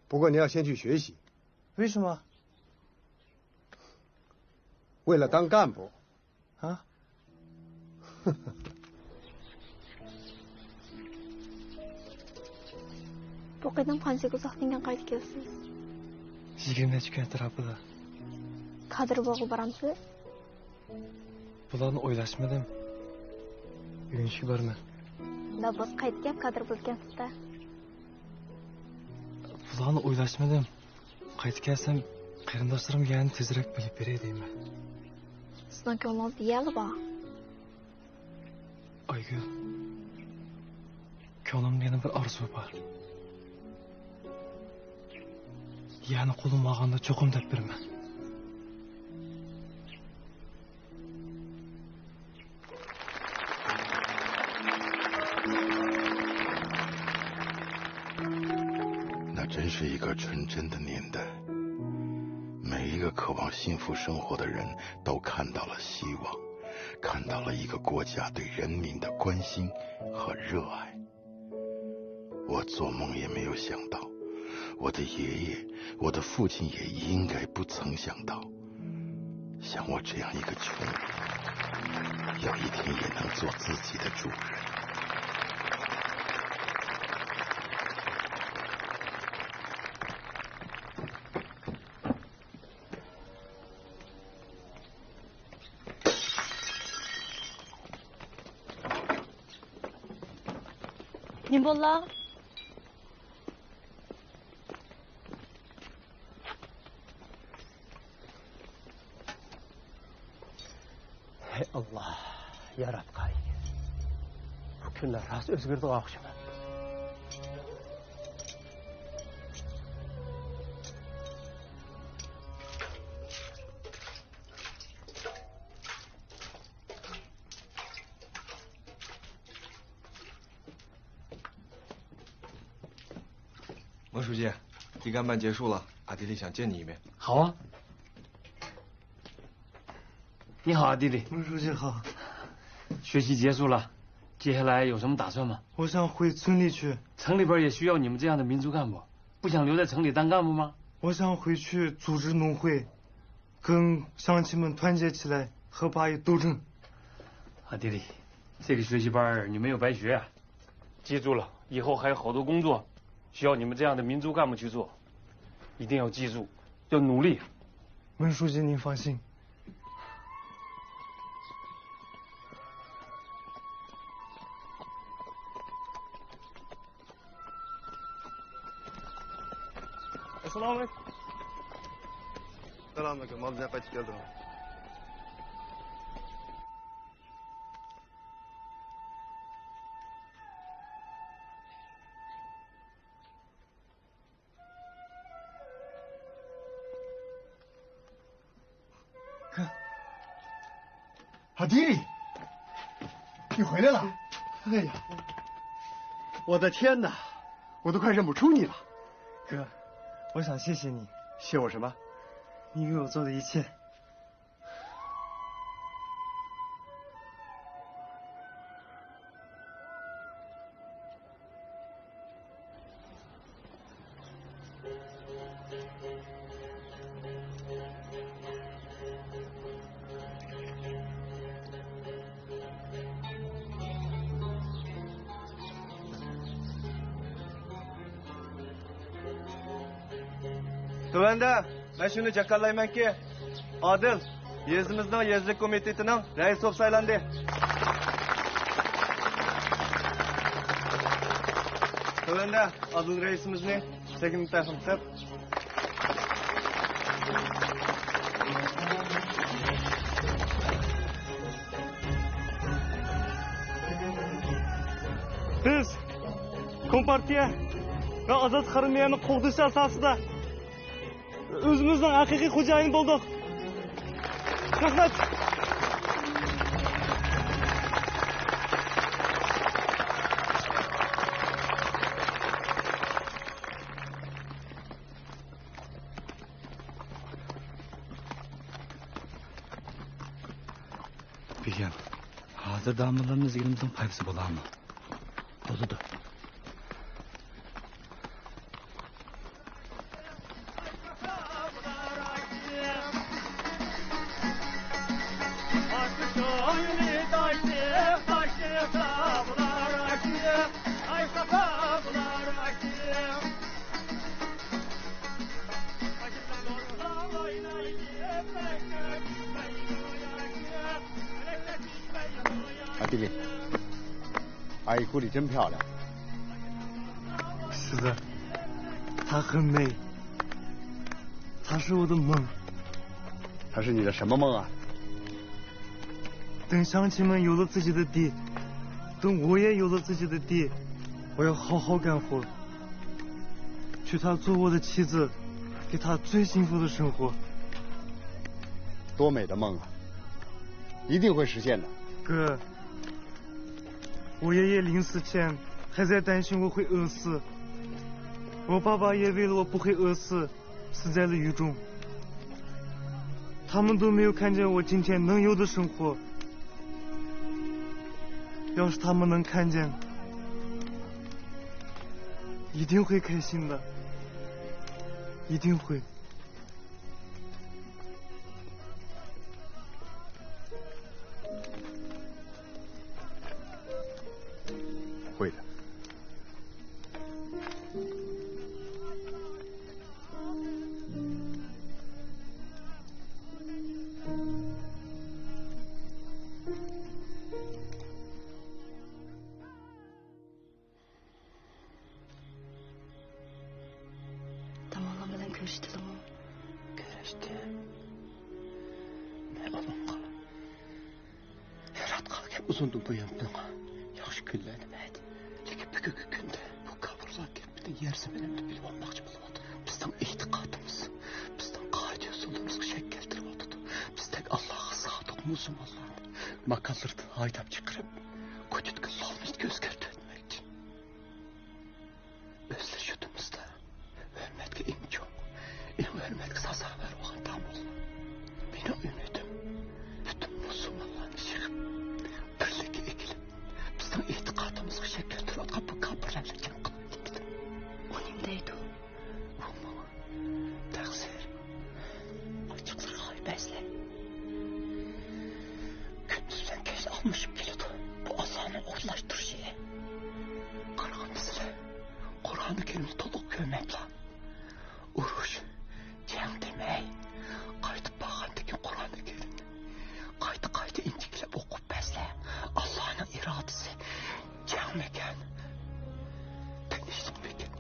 不过你要先去学习。为什么？为了当干部。啊？بۇ قېتىم قانچىلىك ئۇزاقتىن كېيىن قايتىپ كېلىسىز؟ يىگىرمە نەچچە كۈن ئەتراپىدا. كادىر بولغىلى بارامسىز؟ بۇلارنى ئويلاشمىدىم. ئۆگىنىشكە بارىمەن. نوبۇس قايتىپ كەپ كادىر بولىدىكەنسىز-دە. بۇلارنى ئويلاشمىدىم. قايتىپ كەلسەم، قېرىنداشلىرىم يەنى تېزرەك بىلىپ بېرەي دەيمەن. سىزنىڭ كۆڭلىڭىزدە يەنىلا بار. ئايگۈل، كۆڭلۈمدە يەنە بىر ئارزۇ بار. يەنە قولۇم بارغاندا چوقۇم دەپ بېرىمەن. 那真是一个纯真的年代，每一个渴望幸福生活的人都看到了希望，看到了一个国家对人民的关心和热爱。我做梦也没有想到，我的爷爷，我的父亲也应该不曾想到， 像我这样一个穷人，有一天也能做自己的主人。 ھەي ئاللا، ياراتقان ئىگە. بۇ كۈنلەر راست ئۆزگىرىدىغان ئوخشىمامدۇ؟ 孟书记，地干办结束了，阿地利想见你一面。好啊。你好，阿地利。孟书记好。学期结束了，接下来有什么打算吗？我想回村里去。城里边也需要你们这样的民族干部，不想留在城里当干部吗？我想回去组织农会，跟乡亲们团结起来，和八一斗争。阿地利，这个学习班儿你没有白学啊。 记住了，以后还有好多工作需要你们这样的民族干部去做，一定要记住，要努力。孟书记，您放心。سالام ئەلەيكۇم. سالام ئەلەيكۇم. مال بىلەن قايتىپ كەلدىڭ. ها迪里，你回来了？哎呀，我的天哪，我都快认不出你了。哥，我想谢谢你。谢我什么？你为我做的一切。 تۆۋەندە مەن شۇنى جاكارلايمەنكى، ئادىل يېزىمىزنىڭ يېزىلىك كومىتېتىنىڭ رەئىسى بولۇپ سايلاندى. تۆۋەندە ئادىل رەئىسىمىزنى سەھنىگە تەقدىم قىلىپ، بىز كومپارتىيە ۋە ئازاد قارىمىيەنى قوغدىشى ئاساسىدا ئۆزىمىزنىڭ ھەقىقىي خوجايىنى بولدۇق. رەھمەت. بېگەم، ھازىر داموللامنى ئىزدىگىنىمىزنىڭ پايدىسى بولارمۇ؟ بولىدۇ. ها迪里，阿姨，你真漂亮。是的，她很美，她是我的梦。她是你的什么梦啊？ 等乡亲们有了自己的地，等我也有了自己的地，我要好好干活，娶她做我的妻子，给她最幸福的生活。多美的梦啊！一定会实现的。哥，我爷爷临死前还在担心我会饿死，我爸爸也为了我不会饿死， 死在了雨中。他们都没有看见我今天能有的生活。要是他们能看见，一定会开心的，一定会。 会的。 داموللام بىلەن كۆرۈشتىلىمۇ؟ كۆرۈشتۈم. مەن ئۇنىڭغا ھېراتقا كەپ ئۇزۇندىن بۇيان ماڭا ياخشى كۈنلەرنى بەردى. لېكىن بۈگۈنكى كۈندە بۇ كاپىرلار گېپىدىن يەر زېمىنىمنى بىلىۋالماقچى بولۇۋاتىدۇ. بىزنىڭ ئېتىقادىمىز، بىزنىڭ قائىدە-ئۇسۇلىمىزغا شەك كەلتۈرۈۋاتىدۇ. بىزدەك ئاللاغا سادىق مۇسۇلمانلارنى ماكانلىرىدىن ھايداپ چىقىرىپ، كوچىدىكى لالنىسكا ئۆزگەرتىۋەتمەكچى. ئۆزلىرى يۇرتىمىزدا ھۆرمەتكە ئەڭ چوڭ، ئەڭ ھۆرمەتكە سازاۋەر بولغان داموللا. مېنىڭ ئۈمىدىم، پۈتۈن مۇسۇلمانلارنى يىغىپ، بىرلىككە ئەكېلىپ، بىزنىڭ ئېتىقادىمىزغا شەك كەلتۈرۈۋاتقان بۇ كاپىرلار بىلەن جەڭ قىلىپ دېمىدىم. ئۇ نېمە دەيدۇ؟ ئۇمۇ تەقسىر. ئاچچىقلىرىغا بەزلەر. كۈندۈز بىلەن كەچ ئالمىشىپ كېلىدۇ. بۇ ئاللانىڭ ئورۇنلاشتۇرۇشى. قارىغان بىزلەر قۇرئانى كەرىمنى تولۇق كۆرمەپلا، ئۇرۇش، جەڭ دېمەي، قايتىپ بارغاندىكىن قۇرئانى كەرىمنى قايتا-قايتا ئىنچىكىلەپ ئوقۇپ بەزلەر. ئاللانىڭ ئىرادىسى جەڭمىكەن، تىنچلىقمىكەن؟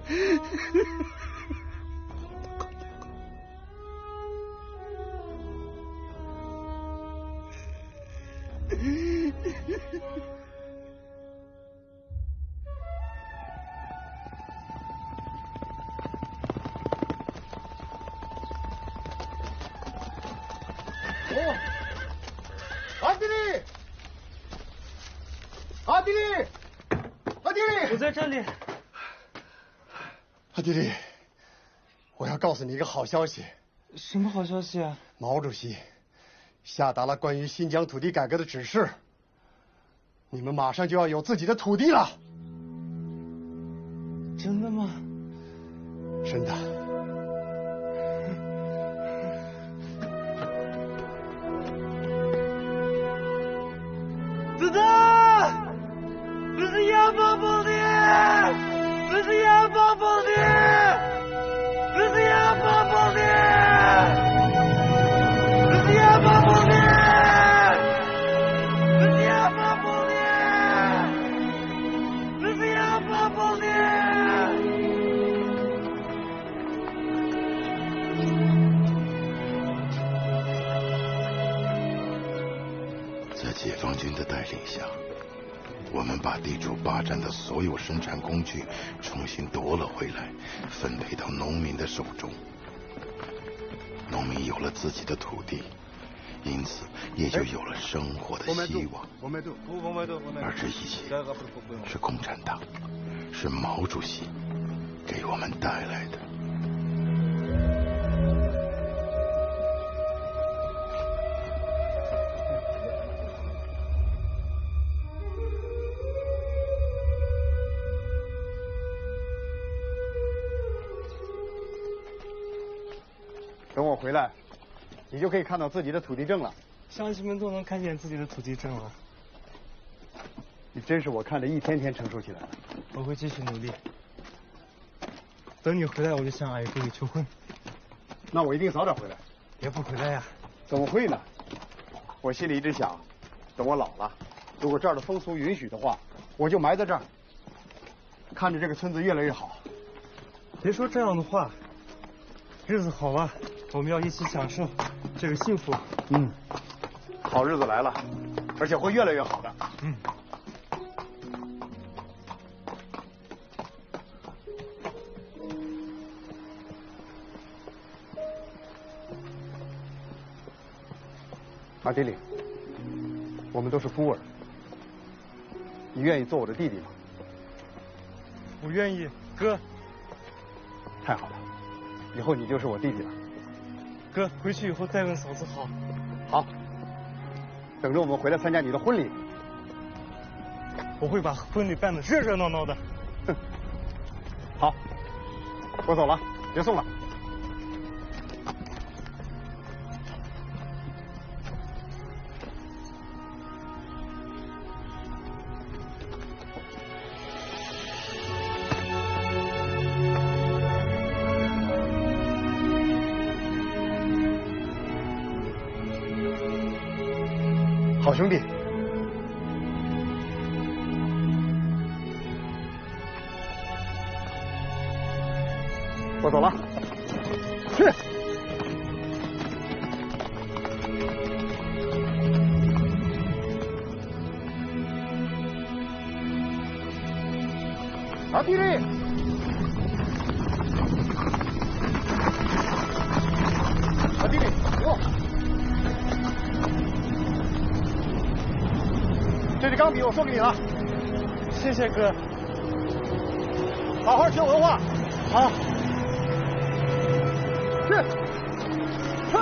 哦，阿迪里，阿迪里，阿迪里。我在这里。阿迪里，我要告诉你一个好消息。什么好消息啊？毛主席下达了关于新疆土地改革的指示。 你们马上就要有自己的土地了。真的吗？真的。子弹！不是要放炮的！不是要放炮的！ 不是要放炮的！不是要放炮的！不是要放炮的！不是要放炮的！在解放军的带领下，我们把地主霸占的所有生产工具重新夺了回来，分配到农民的手中。农民有了自己的土地，因此也就有了生活的希望。而这一切是共产党，是毛主席给我们带来的。 等我回来，你就可以看到自己的土地证了。乡亲们都能看见自己的土地证了。你真是我看着一天天成熟起来了。我会继续努力。等你回来，我就向矮个子求婚。那我一定早点回来。别不回来呀。怎么会呢？我心里一直想，等我老了，如果这儿的风俗允许的话，我就埋在这儿。 看着这个村子越来越好。别说这样的话，日子好啊，我们要一起享受这个幸福。嗯，好日子来了，而且会越来越好的。嗯。 阿迪里，我们都是孤儿，你愿意做我的弟弟吗？我愿意，哥。太好了，以后你就是我弟弟了。哥，回去以后再问嫂子好。好，等着我们回来参加你的婚礼。我会把婚礼办得热热闹闹的。哼，好，我走了，别送了。 好兄弟，我走了。去。阿迪里，阿迪里，给我。这支钢笔我送给你了。谢谢哥。 好好学文化。好。去。去。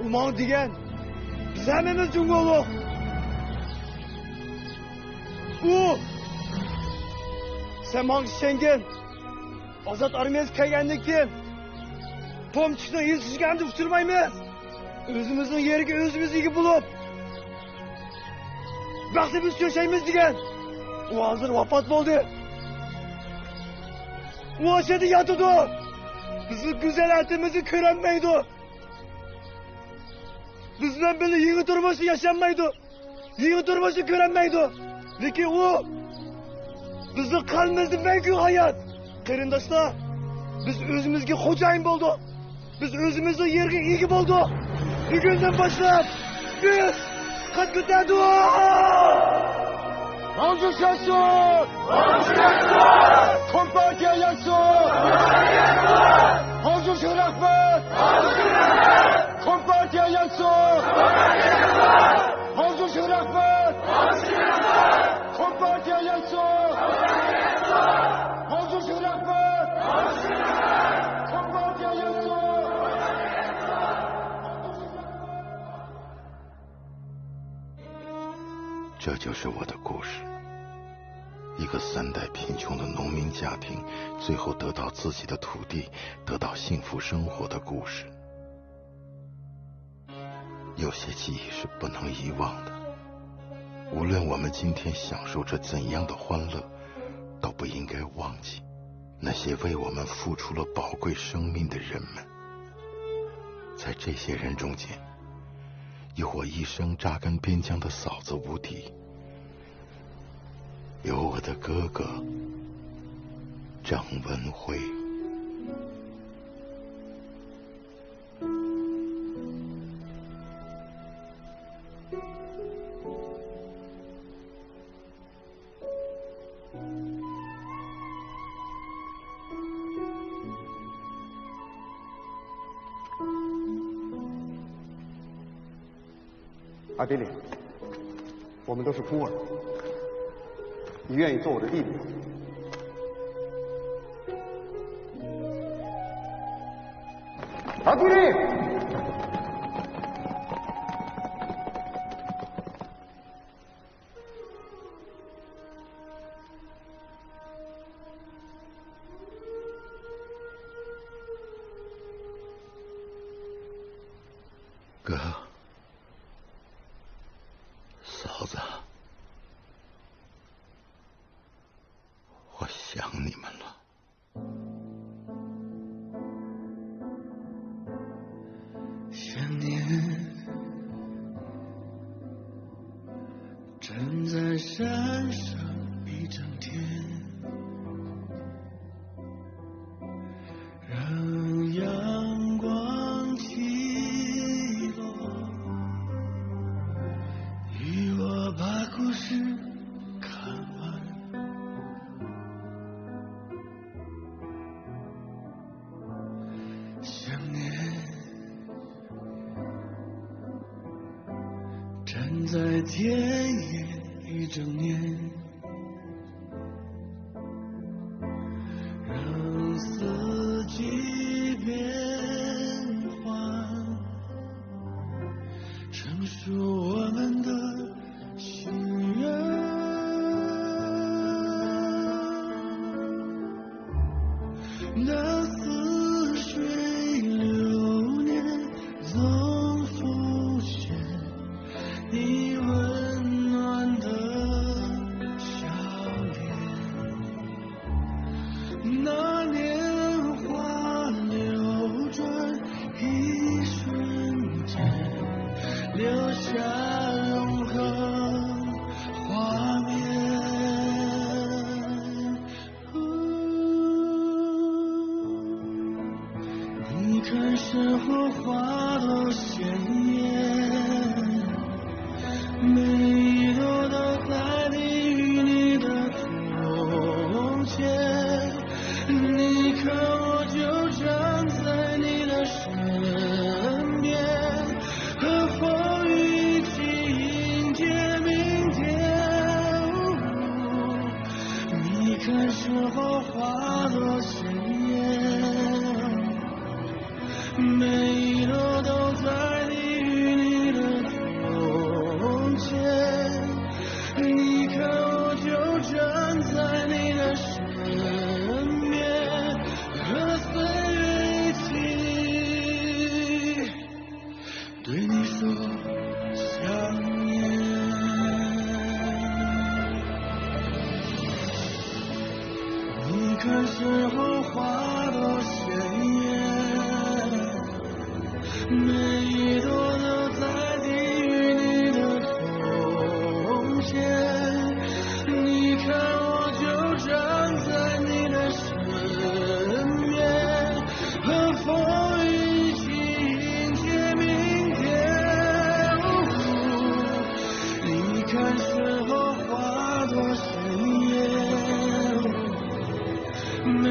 ئۇ ماڭا دېگەن، بىز ھەممىمىز جۇڭگولۇق. ئۇ، سەن ماڭا ئىشەنگىن. ئازاد ئارمىيەسى كەلگەندىن كېيىن، تومچىكنىڭ يىلتىزىگە ئەمدى ئۇچرىمايمىز. ئۆزىمىزنىڭ يېرىگە ئۆزىمىز ئىگە بولۇپ، بەختىمىزگە ياشايمىز دېگەن. ئۇ ھازىر ۋاپات بولدى. ئۇ ئاشۇ يەردە ياتىدۇ. بىزنىڭ گۈزەل ئەتىمىزنى كۆرەلمەيدۇ. بىز بىلەن بىللە يېڭى تۇرمۇشنى ياشىيالمايدۇ. يېڭى تۇرمۇشنى كۆرەلمەيدۇ. لېكىن ئۇ بىزنىڭ قەلبىمىزدە مەڭگۈ ھايات. قېرىنداشلار، بىز ئۆزىمىزگە خوجايىن بولدۇق. بىز ئۆزىمىزنىڭ يېرىگە ئىگە بولدۇق. بۈگۈندىن باشلاپ بىز قەد كۆتەردۇق. ماڭجۇش ياشىسۇن! كومپارتىيە ياشىسۇن! ماڭجۇشقا رەھمەت! كومپارتىيە ياشىسۇن! ماڭجۇشقا رەھمەت! كومپارتىيە ياشىسۇن! ماڭجۇشقا رەھمەت! كومپارتىيە ياشىسۇن! 这就是我的故事，一个三代贫穷的农民家庭，最后得到自己的土地，得到幸福生活的故事。有些记忆是不能遗忘的，无论我们今天享受着怎样的欢乐，都不应该忘记那些为我们付出了宝贵生命的人们。在这些人中间， 有我一生扎根边疆的嫂子吴迪，有我的哥哥张文辉。阿爹，我们都是孤儿，你愿意做我的弟弟吗？阿爹。哥，嫂子，我想你们了。想念，站在山上一整天，让阳光起落，与我把故事看完。想念，站在田野一整年，让四季变换，成熟我们的心愿。那似水流年，总浮现你温暖的笑脸。那年华流转，一瞬间留下永恒画面。你看，山后花朵鲜艳，每一朵都在你与你的从前。你看，我就站在你的身边，和风一起迎接明天。你看，山后花朵鲜艳，每一朵都在你与你的从前。你看，我就站在你的身边，和岁月一起对你说想念。你看，山后花朵鲜艳，每一朵都在你与你的从前。你看，我就站在你的身边，和风一起迎接明天。你看，山后花朵鲜艳，每